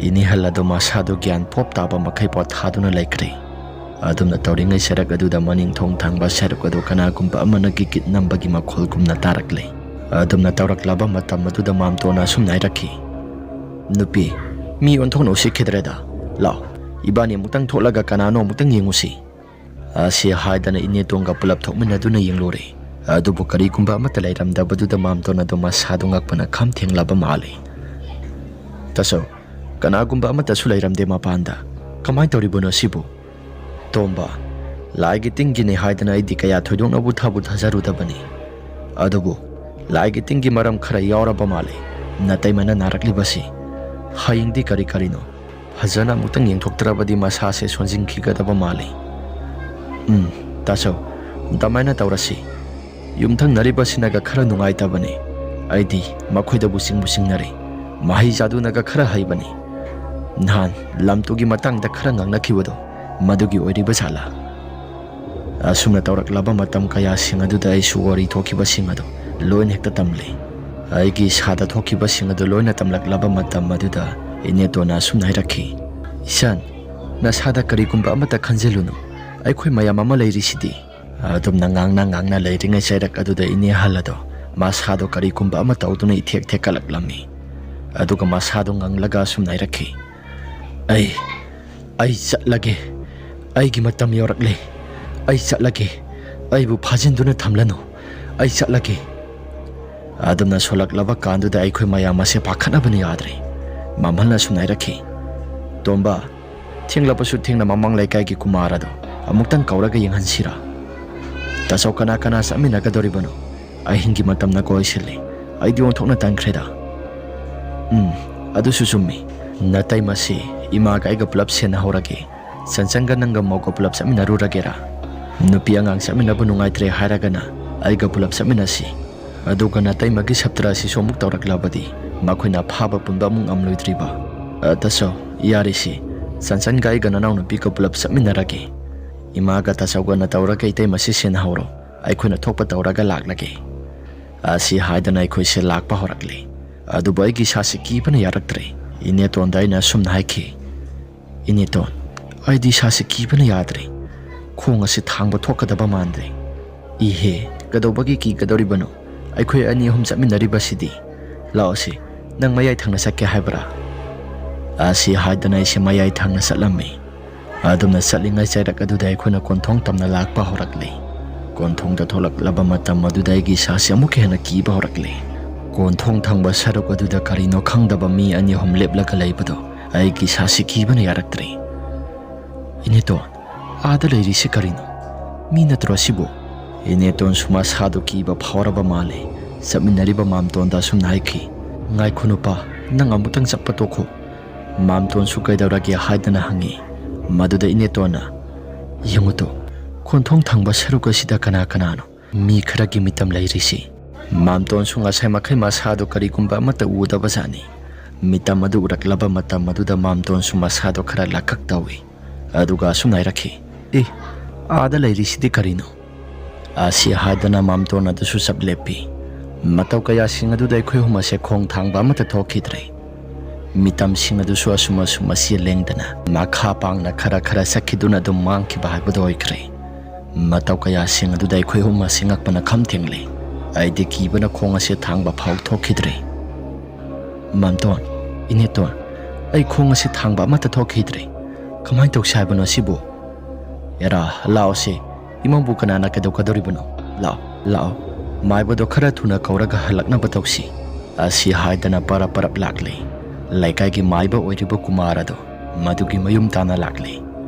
ꯏꯅꯦꯍꯜ ꯑꯗꯨ ꯃꯁꯥꯗꯨ ꯒ꯭ꯌꯥꯟ ꯄꯣꯞ ꯇꯥꯕ ꯃꯈꯩ ꯄꯣꯊꯥꯗꯨꯅ ꯂꯩꯈ꯭ꯔꯦ꯫ ꯑꯗꯨꯝꯅ ꯇꯧꯔꯤꯉꯩ ꯁꯔꯨꯛ ꯑꯗꯨꯗ ꯃꯅꯤꯡ ꯊꯣꯡ ꯊꯪꯕ ꯁꯔꯨꯛ ꯑꯗꯨ ꯀꯅꯥꯒꯨꯝꯕ ꯑꯃꯅ ꯒꯤꯠ ꯒꯤꯠ ꯅꯝꯕꯒꯤ ꯃꯈꯣꯜꯒꯨꯝꯅ ꯇꯥꯔꯛꯂꯦ꯫ ꯑꯗꯨꯝꯅ ꯇꯧꯔꯛꯂꯕ ꯃꯇꯝ ꯑꯗꯨꯗ ꯃꯥꯝꯇꯣꯟꯅ ꯑꯁꯨꯝꯅ ꯍꯥꯏꯔꯛꯈꯤ, "ꯅꯨꯄꯤ, ꯃꯤ ꯑꯣꯟꯊꯣꯛꯅ ꯎꯁꯤꯠꯈꯤꯗ꯭ꯔꯦꯗ꯫ ꯂꯥꯛꯑꯣ, ꯏꯕꯥꯅꯤ ꯑꯃꯨꯛꯇꯪ ꯊꯣꯛꯂꯒ ꯀꯅꯥꯅꯣ ꯑꯃꯨꯛꯇꯪ ꯌꯦꯡꯉꯨꯁꯤ"꯫ ꯑꯁꯤ ꯍꯥꯏꯗꯅ ꯏꯅꯦꯇꯣꯟꯒ ꯄꯨꯂꯞ ꯊꯣꯛꯃꯤꯟꯅꯗꯨꯅ ꯌꯦꯡꯂꯨꯔꯦ꯫ ꯑꯗꯨꯕꯨ ꯀꯔꯤꯒꯨꯝꯕ ꯑꯃꯠꯇ ꯂꯩꯔꯝꯗꯕꯗꯨꯗ ꯃꯥꯝꯇꯣꯟ ꯑꯗꯨ ꯃꯁꯥꯗꯨ ꯉꯛꯄꯅ ꯈꯝ ꯊꯦꯡꯂꯕ ꯃꯥꯜꯂꯤ꯫ "ꯇꯥꯆꯧ, ꯀꯅꯥꯒꯨꯝꯕ ꯑꯃꯠꯇꯁꯨ ꯂꯩꯔꯝꯗꯦ ꯃꯄꯥꯟꯗ꯫ ꯀꯃꯥꯏꯅ ꯇꯧꯔꯤꯕꯅꯣ ꯁꯤꯕꯨ?" "ꯇꯣꯝꯕ, ꯂꯥꯏꯒꯤ ꯇꯤꯟꯒꯤꯅꯤ ꯍꯥꯏꯗꯅ ꯑꯩꯗꯤ ꯀꯌꯥ ꯊꯣꯏꯗꯣꯛꯅꯕꯨ ꯊꯥꯕꯨ ꯊꯥꯖꯔꯨꯗꯕꯅꯤ꯫ ꯑꯗꯨꯕꯨ ꯂꯥꯏꯒꯤ ꯇꯤꯟꯒꯤ ꯃꯔꯝ ꯈꯔ ꯌꯥꯎꯔꯕ ꯃꯥꯜꯂꯤ ꯅꯇꯩꯃꯅ ꯅꯥꯔꯛꯂꯤꯕꯁꯤ"꯫ ꯍꯌꯦꯡꯗꯤ ꯀꯔꯤ ꯀꯔꯤꯅꯣ ꯐꯖꯅ ꯑꯃꯨꯛꯇꯪ ꯌꯦꯡꯊꯣꯛꯇ꯭ꯔꯕꯗꯤ ꯃꯁꯥꯁꯦ ꯁꯣꯟꯖꯤꯟꯈꯤꯒꯗꯕ ꯃꯥꯜꯂꯤ꯫ ꯎꯝ, ꯇꯥꯆꯧ, ꯑꯗꯨꯃꯥꯏꯅ ꯇꯧꯔꯁꯤ꯫ ꯌꯨꯝꯊꯪꯅꯔꯤꯕꯁꯤꯅꯒ ꯈꯔ ꯅꯨꯡꯉꯥꯏꯇꯕꯅꯤ꯫ ꯑꯩꯗꯤ ꯃꯈꯣꯏꯗꯕꯨ ꯆꯤꯡꯕꯨ ꯆꯤꯡꯅꯔꯦ꯫ ꯃꯍꯩ ꯆꯥꯗꯨꯅꯒ ꯈꯔ ꯍꯩꯕꯅꯤ꯫ ꯅꯍꯥꯟ ꯂꯝꯇꯨꯒꯤ ꯃꯇꯥꯡꯗ ꯈꯔ ꯉꯥꯡꯅꯈꯤꯕꯗꯣ, ꯃꯗꯨꯒꯤ ꯑꯣꯏꯔꯤꯕ ꯖꯥꯠꯂꯥ? ꯑꯁꯨꯝꯅ ꯇꯧꯔꯛꯂꯕ ꯃꯇꯝ ꯀꯌꯥꯁꯤꯡ ꯑꯗꯨꯗ ꯑꯩꯁꯨ ꯋꯥꯔꯤ ꯊꯣꯛꯈꯤꯕꯁꯤꯡ ꯑꯗꯨ ꯂꯣꯏꯅ ꯍꯦꯛꯇ ꯇꯝꯂꯦ꯫ ꯑꯩꯒꯤ ꯏꯁꯥꯗ ꯊꯣꯛꯈꯤꯕꯁꯤꯡ ꯑꯗꯨ ꯂꯣꯏꯅ ꯇꯝꯂꯛꯂꯕ ꯃꯇꯝ ꯑꯗꯨꯗ ꯏꯅꯦꯇꯣꯟꯅ ꯑꯁꯨꯝꯅ ꯍꯥꯏꯔꯛꯈꯤ, "ꯏꯆꯥꯟ, ꯅꯁꯥꯗ ꯀꯔꯤꯒꯨꯝꯕ ꯑꯃꯠꯇ ꯈꯟꯖꯤꯜꯂꯨꯅꯨ꯫ ꯑꯩꯈꯣꯏ ꯃꯌꯥꯝ ꯑꯃ ꯂꯩꯔꯤꯁꯤꯗꯤ꯫" ꯑꯗꯨꯝꯅ ꯉꯥꯡꯅ ꯉꯥꯡꯅ ꯂꯩꯔꯤꯉꯩ ꯆꯩꯔꯛ ꯑꯗꯨꯗ ꯏꯅꯦ ꯑꯍꯜ ꯑꯗꯣ ꯃꯁꯥꯗꯣ ꯀꯔꯤꯒꯨꯝꯕ ꯑꯃ ꯇꯧꯗꯨꯅ ꯏꯊꯦꯛ ꯊꯦꯛꯀꯠꯂꯛꯂꯝꯃꯤ꯫ ꯑꯗꯨꯒ ꯃꯁꯥꯗꯣ ꯉꯪꯂꯒ ꯑꯁꯨꯝꯅ ꯍꯥꯏꯔꯛꯈꯤ, "ꯑꯩ, ꯑꯩ ꯆꯠꯂꯒꯦ꯫ ꯑꯩꯒꯤ ꯃꯇꯝ ꯌꯧꯔꯛꯂꯦ꯫ ꯑꯩ ꯆꯠꯂꯒꯦ꯫ ꯑꯩꯕꯨ ꯐꯥꯖꯤꯟꯗꯨꯅ ꯊꯝꯂꯅꯨ꯫ ꯑꯩ ꯆꯠꯂꯒꯦ꯫" ꯑꯗꯨꯝꯅ ꯁꯣꯜꯂꯛꯂꯕ ꯀꯥꯟꯗꯨꯗ ꯑꯩꯈꯣꯏ ꯃꯌꯥꯝ ꯑꯁꯦ ꯄꯥꯈꯠꯅꯕꯅ ꯌꯥꯗ꯭ꯔꯦ꯫ ꯃꯝꯍꯜꯅ ꯑꯁꯨꯝꯅ ꯍꯥꯏꯔꯛꯈꯤ, "ꯇꯣꯝꯕ, ꯊꯦꯡꯂꯕꯁꯨ ꯊꯦꯡꯅ ꯃꯃꯥꯡ ꯂꯩꯀꯥꯏꯒꯤ ꯀꯨꯃꯥꯔ ꯑꯗꯣ ꯑꯃꯨꯛꯇꯪ ꯀꯧꯔꯒ ꯌꯦꯡꯍꯟꯁꯤꯔꯥ? ꯇꯥꯆꯧ, ꯀꯅꯥ ꯀꯅꯥ ꯆꯠꯃꯤꯟꯅꯒꯗꯧꯔꯤꯕꯅꯣ? ꯑꯍꯤꯡꯒꯤ ꯃꯇꯝꯅ ꯀꯣꯏꯁꯤꯜꯂꯤ꯫ ꯑꯩꯗꯤ ꯑꯣꯟꯊꯣꯛꯅ ꯇꯟꯈ꯭ꯔꯦꯗ꯫" "ꯎꯝ, ꯑꯗꯨꯁꯨ ꯆꯨꯝꯃꯤ꯫ ꯅꯇꯩꯃꯁꯤ ꯏꯃꯥꯒ ꯑꯩꯒ ꯄꯨꯂꯞ ꯁꯦꯟꯅꯍꯧꯔꯒꯦ꯫ ꯆꯟꯆꯟꯒ ꯅꯪꯒ ꯃꯧꯒ ꯄꯨꯂꯞ ꯆꯠꯃꯤꯟꯅꯔꯨꯔꯒꯦꯔꯥ? ꯅꯨꯄꯤ ꯑꯉꯥꯡ ꯆꯠꯃꯤꯟꯅꯕ ꯅꯨꯡꯉꯥꯏꯇ꯭ꯔꯦ ꯍꯥꯏꯔꯒꯅ ꯑꯩꯒ ꯄꯨꯂꯞ ꯆꯠꯃꯤꯟꯅꯁꯤ꯫ ꯑꯗꯨꯒ ꯅꯇꯩꯃꯒꯤ ꯁꯞꯇ꯭ꯔ ꯑꯁꯤꯁꯨ ꯑꯃꯨꯛ ꯇꯧꯔꯛꯂꯕꯗꯤ ꯃꯈꯣꯏꯅ ꯑꯐꯥꯕ ꯄꯨꯟꯕ ꯑꯃꯨꯛ ꯉꯝꯂꯣꯏꯗ꯭ꯔꯤꯕ꯫ ꯑ, ꯇꯥꯆꯧ, ꯌꯥꯔꯤꯁꯤ, ꯆꯟꯆꯟꯒ ꯑꯩꯒ ꯅꯅꯥꯎꯅꯨꯄꯤꯒ ꯄꯨꯂꯞ ꯆꯠꯃꯤꯟꯅꯔꯒꯦ꯫ ꯏꯃꯥꯒ ꯇꯥꯆꯧꯒꯅ ꯇꯧꯔꯒ ꯏꯇꯩꯃꯁꯤ ꯁꯦꯟꯅꯍꯧꯔꯣ꯫ ꯑꯩꯈꯣꯏꯅ ꯊꯣꯛꯄ ꯇꯧꯔꯒ ꯂꯥꯛꯂꯒꯦ꯫" ꯑꯁꯤ ꯍꯥꯏꯗꯅ ꯑꯩꯈꯣꯏꯁꯦ ꯂꯥꯛꯄ ꯍꯧꯔꯛꯂꯦ꯫ ꯑꯗꯨꯕꯨ ꯑꯩꯒꯤ ꯏꯁꯥꯁꯤ ꯀꯤꯕꯅ ꯌꯥꯔꯛꯇ꯭ꯔꯦ꯫ ꯏꯅꯦꯇꯣꯟꯗ ꯑꯩꯅ ꯑꯁꯨꯝꯅ ꯍꯥꯏꯈꯤ, "ꯏꯅꯦꯇꯣꯟ, ꯑꯩꯗꯤ ꯏꯁꯥꯁꯤ ꯀꯤꯕꯅ ꯌꯥꯗ꯭ꯔꯦ꯫ ꯈꯣꯡ ꯑꯁꯤ ꯊꯥꯡꯕ ꯊꯣꯛꯀꯗꯕ ꯃꯥꯟꯗ꯭ꯔꯦ꯫" "ꯏꯍꯦ, ꯀꯩꯗꯧꯕꯒꯤ ꯀꯤꯒꯗꯧꯔꯤꯕꯅꯣ? ꯑꯩꯈꯣꯏ ꯑꯅꯤ ꯑꯍꯨꯝ ꯆꯠꯃꯤꯟꯅꯔꯤꯕꯁꯤꯗꯤ꯫ ꯂꯥꯛꯑꯣꯁꯦ, ꯅꯪ ꯃꯌꯥꯏ ꯊꯪꯅ ꯆꯠꯀꯦ ꯍꯥꯏꯕ꯭ꯔꯥ?" ꯑꯁꯤ ꯍꯥꯏꯗꯅ ꯑꯩꯁꯦ ꯃꯌꯥꯏ ꯊꯪꯅ ꯆꯠꯂꯝꯃꯤ꯫ ꯑꯗꯨꯝꯅ ꯆꯠꯂꯤꯉꯩ ꯆꯩꯔꯛ ꯑꯗꯨꯗ ꯑꯩꯈꯣꯏꯅ ꯀꯣꯟꯊꯣꯡ ꯇꯝꯅ ꯂꯥꯛꯄ ꯍꯧꯔꯛꯂꯤ꯫ ꯀꯣꯟꯊꯣꯡꯗ ꯊꯣꯛꯂꯛꯂꯕ ꯃꯇꯝ ꯑꯗꯨꯗ ꯑꯩꯒꯤ ꯏꯁꯥꯁꯤ ꯑꯃꯨꯛꯀ ꯍꯦꯟꯅ ꯀꯤꯕ ꯍꯧꯔꯛꯂꯤ꯫ ꯀꯣꯟꯊꯣꯡ ꯊꯪꯕ ꯁꯔꯨꯛ ꯑꯗꯨꯗ ꯀꯔꯤꯅꯣ ꯈꯪꯗꯕ ꯃꯤ ꯑꯅꯤ ꯑꯍꯨꯝ ꯂꯦꯞꯂꯒ ꯂꯩꯕꯗꯣ ꯑꯩꯒꯤ ꯏꯁꯥꯁꯤ ꯀꯤꯕꯅ ꯌꯥꯔꯛꯇ꯭ꯔꯦ꯫ "ꯏꯅꯦꯇꯣꯟ, ꯑꯥꯗ ꯂꯩꯔꯤꯁꯤ ꯀꯔꯤꯅꯣ? ꯃꯤ ꯅꯠꯇ꯭ꯔꯣ ꯑꯁꯤꯕꯨ?" ꯏꯅꯦꯇꯣꯟꯁꯨ ꯃꯁꯥꯗꯨ ꯀꯤꯕ ꯐꯥꯎꯔꯕ ꯃꯥꯜꯂꯦ꯫ ꯆꯠꯃꯤꯟꯅꯔꯤꯕ ꯃꯥꯝꯇꯣꯟꯗ ꯑꯁꯨꯝꯅ ꯍꯥꯏꯈꯤ, "ꯉꯥꯏꯈꯣ ꯅꯨꯄꯥ, ꯅꯪ ꯑꯃꯨꯛꯇꯪ ꯆꯠꯄ ꯇꯣꯛꯈꯣ꯫ ꯃꯥꯝꯇꯣꯟꯁꯨ ꯀꯩꯗꯧꯔꯒꯦ ꯍꯥꯏꯗꯅ ꯍꯪꯉꯤ꯫ ꯃꯗꯨꯗ ꯏꯅꯦꯇꯣꯟꯅ, "ꯌꯦꯡꯉꯨꯇꯣ, ꯀꯣꯟꯊꯣꯡ ꯊꯪꯕ ꯁꯔꯨꯛ ꯑꯁꯤꯗ ꯀꯅꯥ ꯀꯅꯥꯅꯣ? ꯃꯤ ꯈꯔꯒꯤ ꯃꯤꯇꯝ ꯂꯩꯔꯤꯁꯤ?" ꯃꯥꯝꯇꯣꯟꯁꯨ ꯉꯁꯥꯏ ꯃꯈꯩ ꯃꯁꯥꯗꯣ ꯀꯔꯤꯒꯨꯝꯕ ꯑꯃꯠꯇ ꯎꯗꯕꯖꯥꯠꯅꯤ꯫ ꯃꯤꯇꯝ ꯑꯗꯨ ꯎꯔꯛꯂꯕ ꯃꯇꯝ ꯑꯗꯨꯗ ꯃꯥꯝꯇꯣꯟꯁꯨ ꯃꯁꯥꯗꯣ ꯈꯔ ꯂꯥꯈꯛ ꯇꯧꯏ꯫ ꯑꯗꯨꯒ ꯑꯁꯨꯝꯅ ꯍꯥꯏꯔꯛꯈꯤ, "ꯑꯦ, ꯑꯥꯗ ꯂꯩꯔꯤꯁꯤꯗꯤ ꯀꯔꯤꯅꯣ?" ꯑꯁꯤ ꯍꯥꯏꯗꯅ ꯃꯥꯝꯇꯣꯟ ꯑꯗꯨꯁꯨ ꯆꯞ ꯂꯦꯞꯄꯤ꯫ ꯃꯇꯧ ꯀꯌꯥꯁꯤꯡ ꯑꯗꯨꯗ ꯑꯩꯈꯣꯏ ꯑꯍꯨꯝ ꯑꯁꯦ ꯈꯣꯡ ꯊꯥꯡꯕ ꯑꯃꯠꯇ ꯊꯣꯛꯈꯤꯗ꯭ꯔꯦ꯫ ꯃꯤꯇꯝꯁꯤꯡ ꯑꯗꯨꯁꯨ ꯑꯁꯨꯝ ꯑꯁꯨꯝ ꯑꯁꯤ ꯂꯦꯡꯗꯅ ꯃꯈꯥ ꯄꯥꯡꯅ ꯈꯔ ꯈꯔ ꯆꯠꯈꯤꯗꯨꯅ ꯑꯗꯨꯝ ꯃꯥꯡꯈꯤꯕ ꯍꯥꯏꯕꯗꯨ ꯑꯣꯏꯈ꯭ꯔꯦ꯫ ꯃꯇꯧ ꯀꯌꯥꯁꯤꯡ ꯑꯗꯨꯗ ꯑꯩꯈꯣꯏ ꯑꯍꯨꯝ ꯑꯁꯤ ꯉꯛꯄꯅ ꯈꯝ ꯊꯦꯡꯂꯦ꯫ ꯑꯩꯗꯤ ꯀꯤꯕꯅ ꯈꯣꯡ ꯑꯁꯤ ꯊꯥꯡꯕ ꯐꯥꯎ ꯊꯣꯛꯈꯤꯗ꯭ꯔꯦ꯫ "ꯃꯥꯝꯇꯣꯟ, ꯏꯅꯦꯇꯣꯟ, ꯑꯩ ꯈꯣꯡ ꯑꯁꯤ ꯊꯥꯡꯕ ꯑꯃꯠꯇ ꯊꯣꯛꯈꯤꯗ꯭ꯔꯦ꯫ ꯀꯃꯥꯏꯅ ꯇꯧꯁꯤ ꯍꯥꯏꯕꯅꯣ ꯁꯤꯕꯨ?" "ꯑꯦꯔꯥ, ꯂꯥꯛꯑꯣꯁꯦ, ꯏꯃꯧꯕꯨ ꯀꯅꯥꯅ ꯀꯩꯗꯧꯀꯗꯧꯔꯤꯕꯅꯣ? ꯂꯥꯛꯑꯣ, ꯂꯥꯛꯑꯣ, ꯃꯥꯏꯕꯗꯣ ꯈꯔ ꯊꯨꯅ ꯀꯧꯔꯒ ꯍꯜꯂꯛꯅꯕ ꯇꯧꯁꯤ꯫" ꯑꯁꯤ ꯍꯥꯏꯗꯅ ꯄꯔꯞ ꯄꯔꯞ ꯂꯥꯛꯂꯦ꯫ ꯂꯩꯀꯥꯏꯒꯤ ꯃꯥꯏꯕ ꯑꯣꯏꯔꯤꯕ ꯀꯨꯃꯥꯔ ꯑꯗꯣ ꯃꯗꯨꯒꯤ ꯃꯌꯨꯝ ꯇꯥꯟꯅ ꯂꯥꯛꯂꯦ꯫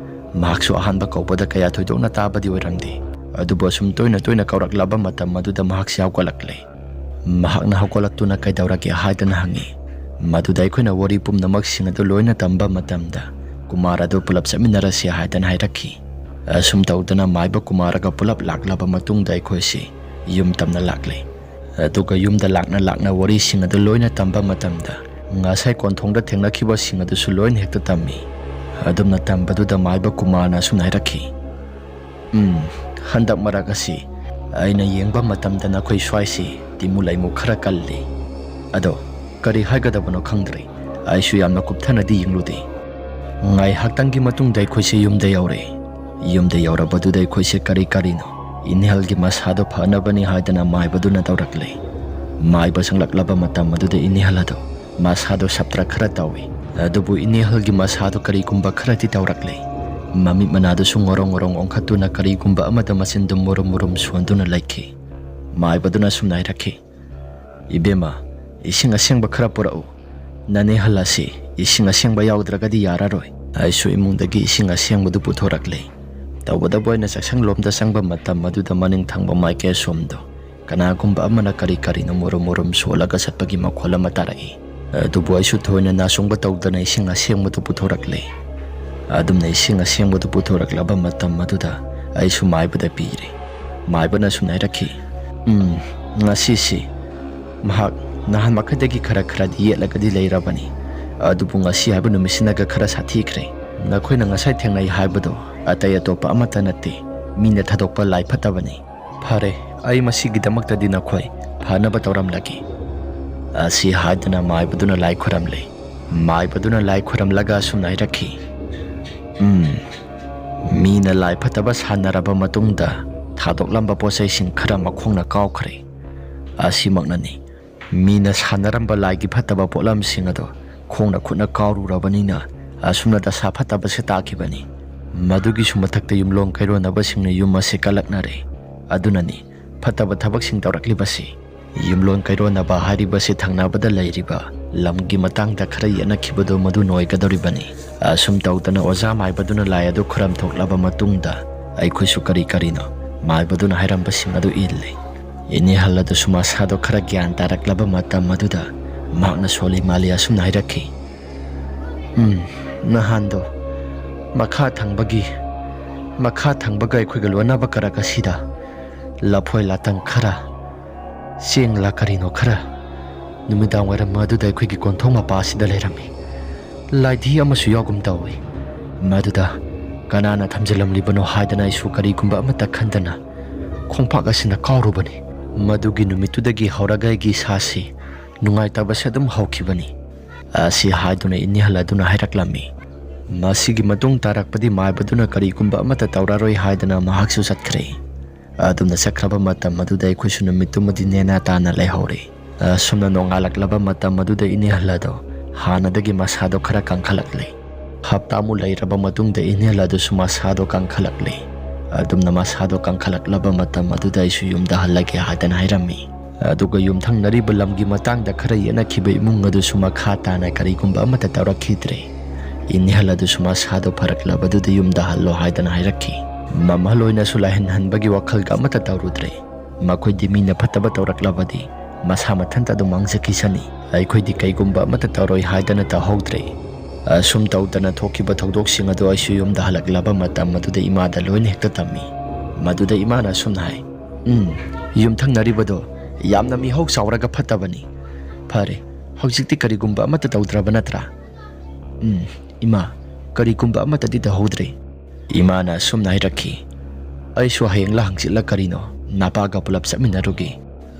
ꯃꯍꯥꯛꯁꯨ ꯑꯍꯥꯟꯕ ꯀꯧꯕꯗ ꯀꯌꯥ ꯊꯣꯏꯗꯣꯛꯅ ꯇꯥꯕꯗꯤ ꯑꯣꯏꯔꯝꯗꯦ, ꯑꯗꯨꯕꯨ ꯑꯁꯨꯝ ꯇꯣꯏꯅ ꯇꯣꯏꯅ ꯀꯧꯔꯛꯂꯕ ꯃꯇꯝ ꯑꯗꯨꯗ ꯃꯍꯥꯛꯁꯤ ꯍꯧꯒꯠꯂꯛꯂꯦ꯫ ꯃꯍꯥꯛꯅ ꯍꯧꯒꯠꯂꯛꯇꯨꯅ "ꯀꯩꯗꯧꯔꯒꯦ?" ꯍꯥꯏꯗꯅ ꯍꯪꯉꯤ꯫ ꯃꯗꯨꯗ ꯑꯩꯈꯣꯏꯅ ꯋꯥꯔꯤ ꯄꯨꯝꯅꯃꯛꯁꯤꯡ ꯑꯗꯨ ꯂꯣꯏꯅ ꯇꯝꯕ ꯃꯇꯝꯗ ꯀꯨꯃꯥꯔ ꯑꯗꯨ "ꯄꯨꯂꯞ ꯆꯠꯃꯤꯟꯅꯔꯁꯤ" ꯍꯥꯏꯗꯅ ꯍꯥꯏꯔꯛꯈꯤ꯫ ꯑꯁꯨꯝ ꯇꯧꯗꯅ ꯃꯥꯏꯕ ꯀꯨꯃꯥꯔꯒ ꯄꯨꯂꯞ ꯂꯥꯛꯂꯕ ꯃꯇꯨꯡꯗ ꯑꯩꯈꯣꯏꯁꯤ ꯌꯨꯝ ꯇꯝꯅ ꯂꯥꯛꯂꯦ꯫ ꯑꯗꯨꯒ ꯌꯨꯝꯗ ꯂꯥꯛꯅ ꯂꯥꯛꯅ ꯋꯥꯔꯤꯁꯤꯡ ꯑꯗꯨ ꯂꯣꯏꯅ ꯇꯝꯕ ꯃꯇꯝꯗ ꯉꯁꯥꯏ ꯀꯣꯟꯊꯣꯡꯗ ꯊꯦꯡꯅꯈꯤꯕꯁꯤꯡ ꯑꯗꯨꯁꯨ ꯂꯣꯏꯅ ꯍꯦꯛꯇ ꯇꯝꯃꯤ꯫ ꯑꯗꯨꯝꯅ ꯇꯝꯕꯗꯨꯗ ꯃꯥꯏꯕ ꯀꯨꯃꯥꯔꯅ ꯑꯁꯨꯝꯅ ꯍꯥꯏꯔꯛꯈꯤ, "ꯎꯝ, ꯍꯟꯗꯛ ꯃꯔꯛ ꯑꯁꯤ ꯑꯩꯅ ꯌꯦꯡꯕ ꯃꯇꯝꯗ ꯅꯈꯣꯏ ꯁ꯭ꯋꯥꯏꯁꯤ ꯇꯤꯃꯨ ꯂꯩꯃꯨ ꯈꯔ ꯀꯜꯂꯤ꯫ ꯑꯗꯣ ꯀꯔꯤ ꯍꯥꯏꯒꯗꯕꯅꯣ ꯈꯪꯗ꯭ꯔꯦ꯫ ꯑꯩꯁꯨ ꯌꯥꯝꯅ ꯀꯨꯞꯊꯅꯗꯤ ꯌꯦꯡꯂꯨꯗꯦ꯫" ꯉꯥꯏꯍꯥꯛꯇꯪꯒꯤ ꯃꯇꯨꯡꯗ ꯑꯩꯈꯣꯏꯁꯦ ꯌꯨꯝꯗ ꯌꯧꯔꯦ꯫ ꯌꯨꯝꯗ ꯌꯧꯔꯕꯗꯨꯗ ꯑꯩꯈꯣꯏꯁꯦ ꯀꯔꯤ ꯀꯔꯤꯅꯣ ꯏꯅꯦꯍꯜꯒꯤ ꯃꯁꯥꯗꯣ ꯐꯅꯕꯅꯤ ꯍꯥꯏꯗꯅ ꯃꯥꯏꯕꯗꯨꯅ ꯇꯧꯔꯛꯂꯦ꯫ ꯃꯥꯏꯕ ꯆꯪꯂꯛꯂꯕ ꯃꯇꯝ ꯑꯗꯨꯗ ꯏꯅꯦꯍꯜ ꯑꯗꯣ ꯃꯁꯥꯗꯣ ꯁꯞꯇ꯭ꯔ ꯈꯔ ꯇꯧꯏ꯫ ꯑꯗꯨꯕꯨ ꯏꯅꯦꯍꯜꯒꯤ ꯃꯁꯥꯗꯣ ꯀꯔꯤꯒꯨꯝꯕ ꯈꯔꯗꯤ ꯇꯧꯔꯛꯂꯦ꯫ ꯃꯃꯤꯠ ꯃꯅꯥꯗꯨꯁꯨ ꯉꯣꯔꯣꯡ ꯉꯣꯔꯣꯡ ꯑꯣꯟꯈꯠꯇꯨꯅ ꯀꯔꯤꯒꯨꯝꯕ ꯑꯃꯗ ꯃꯆꯤꯟꯗꯨ ꯃꯨꯔꯨꯝ ꯃꯨꯔꯨꯝ ꯁꯣꯟꯗꯨꯅ ꯂꯩꯈꯤ꯫ ꯃꯥꯏꯕꯗꯨꯅ ꯑꯁꯨꯝꯅ ꯍꯥꯏꯔꯛꯈꯤ, "ꯏꯕꯦꯝꯃ, ꯏꯁꯤꯡ ꯑꯁꯦꯡꯕ ꯈꯔ ꯄꯨꯔꯛꯎ꯫ ꯅꯅꯦꯍꯜ ꯑꯁꯤ ꯏꯁꯤꯡ ꯑꯁꯦꯡꯕ ꯌꯥꯎꯗ꯭ꯔꯒꯗꯤ ꯌꯥꯔꯔꯣꯏ꯫" ꯑꯩꯁꯨ ꯏꯃꯨꯡꯗꯒꯤ ꯏꯁꯤꯡ ꯑꯁꯦꯡꯕꯗꯨ ꯄꯨꯊꯣꯔꯛꯂꯦ꯫ ꯇꯧꯕꯇꯕꯨ ꯑꯩꯅ ꯆꯥꯛꯁꯪꯂꯣꯝꯗ ꯆꯪꯕ ꯃꯇꯝ ꯑꯗꯨꯗ ꯃꯅꯤꯡ ꯊꯪꯕ ꯃꯥꯏꯀꯩ ꯑꯁꯣꯝꯗꯣ ꯀꯅꯥꯒꯨꯝꯕ ꯑꯃꯅ ꯀꯔꯤ ꯀꯔꯤꯅꯣ ꯃꯨꯔꯨꯝ ꯃꯨꯔꯨꯝ ꯁꯣꯜꯂꯒ ꯆꯠꯄꯒꯤ ꯃꯈꯣꯜ ꯑꯃ ꯇꯥꯔꯛꯏ꯫ ꯑꯗꯨꯕꯨ ꯑꯩꯁꯨ ꯊꯣꯏꯅ ꯅꯥꯆꯣꯡꯕ ꯇꯧꯗꯅ ꯏꯁꯤꯡ ꯑꯁꯦꯡꯕꯗꯨ ꯄꯨꯊꯣꯔꯛꯂꯦ꯫ ꯑꯗꯨꯝꯅ ꯏꯁꯤꯡ ꯑꯁꯦꯡꯕꯗꯨ ꯄꯨꯊꯣꯔꯛꯂꯕ ꯃꯇꯝ ꯑꯗꯨꯗ ꯑꯩꯁꯨ ꯃꯥꯏꯕꯗ ꯄꯤꯔꯦ꯫ ꯃꯥꯏꯕꯅ ꯑꯁꯨꯝꯅ ꯍꯥꯏꯔꯛꯈꯤ, "ꯎꯝ, ꯉꯁꯤꯁꯤ ꯃꯍꯥꯛ ꯅꯍꯥꯟ ꯃꯈꯩꯗꯒꯤ ꯈꯔ ꯈꯔꯗꯤ ꯌꯦꯠꯂꯒꯗꯤ ꯂꯩꯔꯕꯅꯤ, ꯑꯗꯨꯕꯨ ꯉꯁꯤ ꯍꯥꯏꯕ ꯅꯨꯃꯤꯠꯁꯤꯅꯒ ꯈꯔ ꯁꯥꯊꯤꯈ꯭ꯔꯦ꯫ ꯅꯈꯣꯏꯅ ꯉꯁꯥꯏ ꯊꯦꯡꯅꯩ ꯍꯥꯏꯕꯗꯣ ꯑꯇꯩ ꯑꯇꯣꯞꯄ ꯑꯃꯠꯇ ꯅꯠꯇꯦ, ꯃꯤꯅ ꯊꯥꯗꯣꯛꯄ ꯂꯥꯏ ꯐꯠꯇꯕꯅꯤ꯫ ꯐꯔꯦ, ꯑꯩ ꯃꯁꯤꯒꯤꯗꯃꯛꯇꯗꯤ ꯅꯈꯣꯏ ꯐꯅꯕ ꯇꯧꯔꯝꯂꯒꯦ"꯫ ꯑꯁꯤ ꯍꯥꯏꯗꯨꯅ ꯃꯥꯏꯕꯗꯨꯅ ꯂꯥꯏ ꯈꯨꯔꯝꯂꯦ꯫ ꯃꯥꯏꯕꯗꯨꯅ ꯂꯥꯏ ꯈꯨꯔꯝꯂꯒ ꯑꯁꯨꯝꯅ ꯍꯥꯏꯔꯛꯈꯤ, "ꯎꯝ, ꯃꯤꯅ ꯂꯥꯏ ꯐꯠꯇꯕ ꯁꯥꯟꯅꯔꯕ ꯃꯇꯨꯡꯗ ꯊꯥꯗꯣꯛꯂꯝꯕ ꯄꯣꯠꯆꯩꯁꯤꯡ ꯈꯔ ꯃꯈꯣꯡꯅ ꯀꯥꯎꯈ꯭ꯔꯦ꯫ ꯑꯁꯤꯃꯛꯅꯅꯤ, ꯃꯤꯅ ꯁꯥꯟꯅꯔꯝꯕ ꯂꯥꯏꯒꯤ ꯐꯠꯇꯕ ꯄꯣꯠꯂꯝꯁꯤꯡ ꯑꯗꯣ ꯈꯣꯡꯅ ꯈꯨꯠꯅ ꯀꯥꯎꯔꯨꯔꯕꯅꯤꯅ ꯑꯁꯨꯝꯅ ꯗꯁꯥ ꯐꯠꯇꯕꯁꯦ ꯇꯥꯈꯤꯕꯅꯤ꯫ ꯃꯗꯨꯒꯤꯁꯨ ꯃꯊꯛꯇ ꯌꯨꯝꯂꯣꯟ ꯀꯩꯔꯣꯟꯅꯕꯁꯤꯡꯅ ꯌꯨꯝ ꯑꯁꯤ ꯀꯜꯂꯛꯅꯔꯦ꯫ ꯑꯗꯨꯅꯅꯤ ꯐꯠꯇꯕ ꯊꯕꯛꯁꯤꯡ ꯇꯧꯔꯛꯂꯤꯕꯁꯤ꯫ ꯌꯨꯝꯂꯣꯟ ꯀꯩꯔꯣꯟꯅꯕ ꯍꯥꯏꯔꯤꯕꯁꯤ ꯊꯪꯅꯕꯗ ꯂꯩꯔꯤꯕ ꯂꯝꯒꯤ ꯃꯇꯥꯡꯗ ꯈꯔ ꯌꯦꯠꯅꯈꯤꯕꯗꯨ ꯃꯗꯨꯅ ꯑꯣꯏꯒꯗꯧꯔꯤꯕꯅꯤ"꯫ ꯑꯁꯨꯝ ꯇꯧꯗꯅ ꯑꯣꯖꯥ ꯃꯥꯏꯕꯗꯨꯅ ꯂꯥꯏ ꯑꯗꯨ ꯈꯨꯔꯝ ꯊꯣꯛꯂꯕ ꯃꯇꯨꯡꯗ ꯑꯩꯈꯣꯏꯁꯨ ꯀꯔꯤ ꯀꯔꯤꯅꯣ ꯃꯥꯏꯕꯗꯨꯅ ꯍꯥꯏꯔꯝꯕꯁꯤꯡ ꯑꯗꯨ ꯏꯜꯂꯤ꯫ ꯏꯅꯦꯍꯜ ꯑꯗꯨꯁꯨ ꯃꯁꯥꯗꯣ ꯈꯔ ꯒ꯭ꯌꯥꯟ ꯇꯥꯔꯛꯂꯕ ꯃꯇꯝ ꯑꯗꯨꯗ ꯃꯍꯥꯛꯅ ꯁꯣꯜꯂꯤ ꯃꯥꯜꯂꯤ ꯑꯁꯨꯝꯅ ꯍꯥꯏꯔꯛꯈꯤ, "ꯎꯝ, ꯅꯍꯥꯟꯗꯣ ꯃꯈꯥ ꯊꯪꯕꯒꯤ, ꯃꯈꯥ ꯊꯪꯕꯒ ꯑꯩꯈꯣꯏꯒ ꯂꯣꯟꯅꯕ ꯀꯔꯛ ꯑꯁꯤꯗ ꯂꯐꯣꯏ ꯂꯥꯇꯪ ꯈꯔ, ꯆꯦꯡꯂ ꯀꯔꯤꯅꯣ ꯈꯔ ꯅꯨꯃꯤꯗꯥꯡ ꯋꯥꯏꯔꯝ ꯑꯗꯨꯗ ꯑꯩꯈꯣꯏꯒꯤ ꯀꯣꯟꯊꯣꯡ ꯃꯄꯥ ꯑꯁꯤꯗ ꯂꯩꯔꯝꯃꯤ꯫ ꯂꯥꯏꯙꯤ ꯑꯃꯁꯨ ꯌꯥꯎꯒꯨꯝ ꯇꯧꯏ꯫ ꯃꯗꯨꯗ ꯀꯅꯥꯅ ꯊꯝꯖꯤꯜꯂꯝꯂꯤꯕꯅꯣ ꯍꯥꯏꯗꯅ ꯑꯩꯁꯨ ꯀꯔꯤꯒꯨꯝꯕ ꯑꯃꯠꯇ ꯈꯟꯗꯅ ꯈꯣꯡꯄꯥꯛ ꯑꯁꯤꯅ ꯀꯥꯎꯔꯨꯕꯅꯤ꯫ ꯃꯗꯨꯒꯤ ꯅꯨꯃꯤꯠꯇꯨꯗꯒꯤ ꯍꯧꯔꯒ ꯑꯩꯒꯤ ꯏꯁꯥꯁꯤ ꯅꯨꯡꯉꯥꯏꯇꯕꯁꯦ ꯑꯗꯨꯝ ꯍꯧꯈꯤꯕꯅꯤ"꯫ ꯑꯁꯤ ꯍꯥꯏꯗꯨꯅ ꯏꯅꯦꯍꯜ ꯑꯗꯨꯅ ꯍꯥꯏꯔꯛꯂꯝꯃꯤ꯫ ꯃꯁꯤꯒꯤ ꯃꯇꯨꯡ ꯇꯥꯔꯛꯄꯗꯤ ꯃꯥꯏꯕꯗꯨꯅ ꯀꯔꯤꯒꯨꯝꯕ ꯑꯃꯠꯇ ꯇꯧꯔꯔꯣꯏ ꯍꯥꯏꯗꯅ ꯃꯍꯥꯛꯁꯨ ꯆꯠꯈ꯭ꯔꯦ꯫ ꯑꯗꯨꯝꯅ ꯆꯠꯈ꯭ꯔꯕ ꯃꯇꯝ ꯑꯗꯨꯗ ꯑꯩꯈꯣꯏꯁꯨ ꯅꯨꯃꯤꯠꯇꯨꯃꯗꯤ ꯅꯦꯅꯥ ꯇꯥꯅ ꯂꯩꯍꯧꯔꯦ꯫ ꯑꯁꯨꯝꯅ ꯅꯣꯡꯉꯥꯜꯂꯛꯂꯕ ꯃꯇꯝ ꯑꯗꯨꯗ ꯏꯅꯦꯍꯜ ꯑꯗꯣ ꯍꯥꯟꯅꯗꯒꯤ ꯃꯁꯥꯗꯣ ꯈꯔ ꯀꯟꯈꯠꯂꯛꯂꯦ꯫ ꯍꯞꯇꯥꯃꯨꯛ ꯂꯩꯔꯕ ꯃꯇꯨꯡꯗ ꯏꯅꯦꯍꯜ ꯑꯗꯨꯁꯨ ꯃꯁꯥꯗꯣ ꯀꯟꯈꯠꯂꯛꯂꯦ꯫ ꯑꯗꯨꯝꯅ ꯃꯁꯥꯗꯣ ꯀꯟꯈꯠꯂꯛꯂꯕ ꯃꯇꯝ ꯑꯗꯨꯗ ꯑꯩꯁꯨ ꯌꯨꯝꯗ ꯍꯜꯂꯒꯦ ꯍꯥꯏꯗꯅ ꯍꯥꯏꯔꯝꯃꯤ꯫ ꯑꯗꯨꯒ ꯌꯨꯝꯊꯪꯅꯔꯤꯕ ꯂꯝꯒꯤ ꯃꯇꯥꯡꯗ ꯈꯔ ꯌꯦꯠꯅꯈꯤꯕ ꯏꯃꯨꯡ ꯑꯗꯨꯁꯨ ꯃꯈꯥ ꯇꯥꯅ ꯀꯔꯤꯒꯨꯝꯕ ꯑꯃꯠꯇ ꯇꯧꯔꯛꯈꯤꯗ꯭ꯔꯦ꯫ ꯏꯅꯦꯍꯜ ꯑꯗꯨꯁꯨ ꯃꯁꯥꯗꯣ ꯐꯔꯛꯂꯕꯗꯨꯗ ꯌꯨꯝꯗ ꯍꯜꯂꯣ ꯍꯥꯏꯗꯅ ꯍꯥꯏꯔꯛꯈꯤ꯫ ꯃꯝꯍꯜ ꯑꯣꯏꯅꯁꯨ ꯂꯥꯏꯍꯟꯍꯟꯕꯒꯤ ꯋꯥꯈꯜꯒ ꯑꯃꯠꯇ ꯇꯧꯔꯨꯗ꯭ꯔꯦ꯫ ꯃꯈꯣꯏꯗꯤ ꯃꯤꯅ ꯐꯠꯇꯕ ꯇꯧꯔꯛꯂꯕꯗꯤ ꯃꯁꯥ ꯃꯊꯟꯇ ꯑꯗꯨꯝ ꯃꯥꯡꯖꯈꯤꯁꯅꯤ꯫ ꯑꯩꯈꯣꯏꯗꯤ ꯀꯩꯒꯨꯝꯕ ꯑꯃꯠꯇ ꯇꯧꯔꯣꯏ ꯍꯥꯏꯗꯅ ꯇꯧꯍꯧꯗ꯭ꯔꯦ꯫ ꯑꯁꯨꯝ ꯇꯧꯗꯅ ꯊꯣꯛꯈꯤꯕ ꯊꯧꯗꯣꯛꯁꯤꯡ ꯑꯗꯨ ꯑꯩꯁꯨ ꯌꯨꯝꯗ ꯍꯜꯂꯛꯂꯕ ꯃꯇꯝ ꯑꯗꯨꯗ ꯏꯃꯥꯗ ꯂꯣꯏꯅ ꯍꯦꯛꯇ ꯇꯝꯃꯤ꯫ ꯃꯗꯨꯗ ꯏꯃꯥꯅ ꯑꯁꯨꯝꯅ ꯍꯥꯏ, "ꯎꯝ, ꯌꯨꯝꯊꯪꯅꯔꯤꯕꯗꯣ ꯌꯥꯝꯅ ꯃꯤꯍꯧ ꯆꯥꯎꯔꯒ ꯐꯠꯇꯕꯅꯤ꯫ ꯐꯔꯦ, ꯍꯧꯖꯤꯛꯇꯤ ꯀꯔꯤꯒꯨꯝꯕ ꯑꯃꯠꯇ ꯇꯧꯗ꯭ꯔꯕ ꯅꯠꯇ꯭ꯔꯥ?" "ꯎꯝ, ꯏꯃꯥ, ꯀꯔꯤꯒꯨꯝꯕ ꯑꯃꯠꯇꯗꯤ ꯇꯧꯍꯧꯗ꯭ꯔꯦ꯫" ꯏꯃꯥꯅ ꯑꯁꯨꯝꯅ ꯍꯥꯏꯔꯛꯈꯤ, "ꯑꯩꯁꯨ ꯍꯌꯦꯡꯂ ꯍꯪꯆꯤꯠꯂ ꯀꯔꯤꯅꯣ ꯅꯄꯥꯒ ꯄꯨꯂꯞ ꯆꯠꯃꯤꯟꯅꯔꯨꯒꯦ꯫"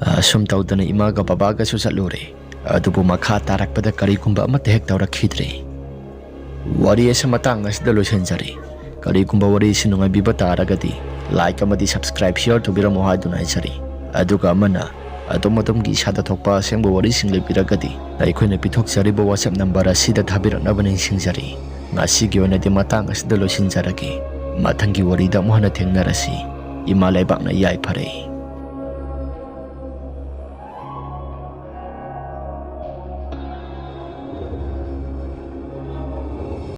ꯑꯁꯨꯝ ꯇꯧꯗꯅ ꯏꯃꯥꯒ ꯕꯕꯥꯒꯁꯨ ꯆꯠꯂꯨꯔꯦ꯫ ꯑꯗꯨꯕꯨ ꯃꯈꯥ ꯇꯥꯔꯛꯄꯗ ꯀꯔꯤꯒꯨꯝꯕ ꯑꯃꯠꯇ ꯍꯦꯛ ꯇꯧꯔꯛꯈꯤꯗ꯭ꯔꯦ꯫ ꯋꯥꯔꯤ ꯑꯁꯤ ꯃꯇꯥꯡ ꯑꯁꯤꯗ ꯂꯣꯏꯁꯤꯟꯖꯔꯦ꯫ ꯀꯔꯤꯒꯨꯝꯕ ꯋꯥꯔꯤ ꯑꯁꯤ ꯅꯨꯡꯉꯥꯏꯕꯤꯕ ꯇꯥꯔꯒꯗꯤ like ꯑꯃꯗꯤ subscribe, share ꯇꯧꯕꯤꯔꯝꯃꯨ ꯍꯥꯏꯗꯨꯅ ꯍꯥꯏꯖꯔꯤ꯫ ꯑꯗꯨꯒ ꯑꯃꯅ ꯑꯗꯣꯝ ꯑꯗꯣꯝꯒꯤ ꯏꯁꯥꯗ ꯊꯣꯛꯄ ꯑꯁꯦꯡꯕ ꯋꯥꯔꯤꯁꯤꯡ ꯂꯩꯕꯤꯔꯒꯗꯤ ꯑꯩꯈꯣꯏꯅ ꯄꯤꯊꯣꯛꯆꯔꯤꯕ WhatsApp number ꯑꯁꯤꯗ ꯊꯥꯕꯤꯔꯛꯅꯕ ꯅꯤꯡꯁꯤꯡꯖꯔꯤ꯫ ꯉꯁꯤꯒꯤ ꯑꯣꯏꯅꯗꯤ ꯃꯇꯥꯡ ꯑꯁꯤꯗ ꯂꯣꯏꯁꯤꯟꯖꯔꯒꯦ꯫ ꯃꯊꯪꯒꯤ ꯋꯥꯔꯤꯗ ꯑꯃꯨꯛ ꯍꯟꯅ ꯊꯦꯡꯅꯔꯁꯤ꯫ ꯏꯃꯥ ꯂꯩꯕꯥꯛꯅ ꯌꯥꯏꯐꯔꯦ꯫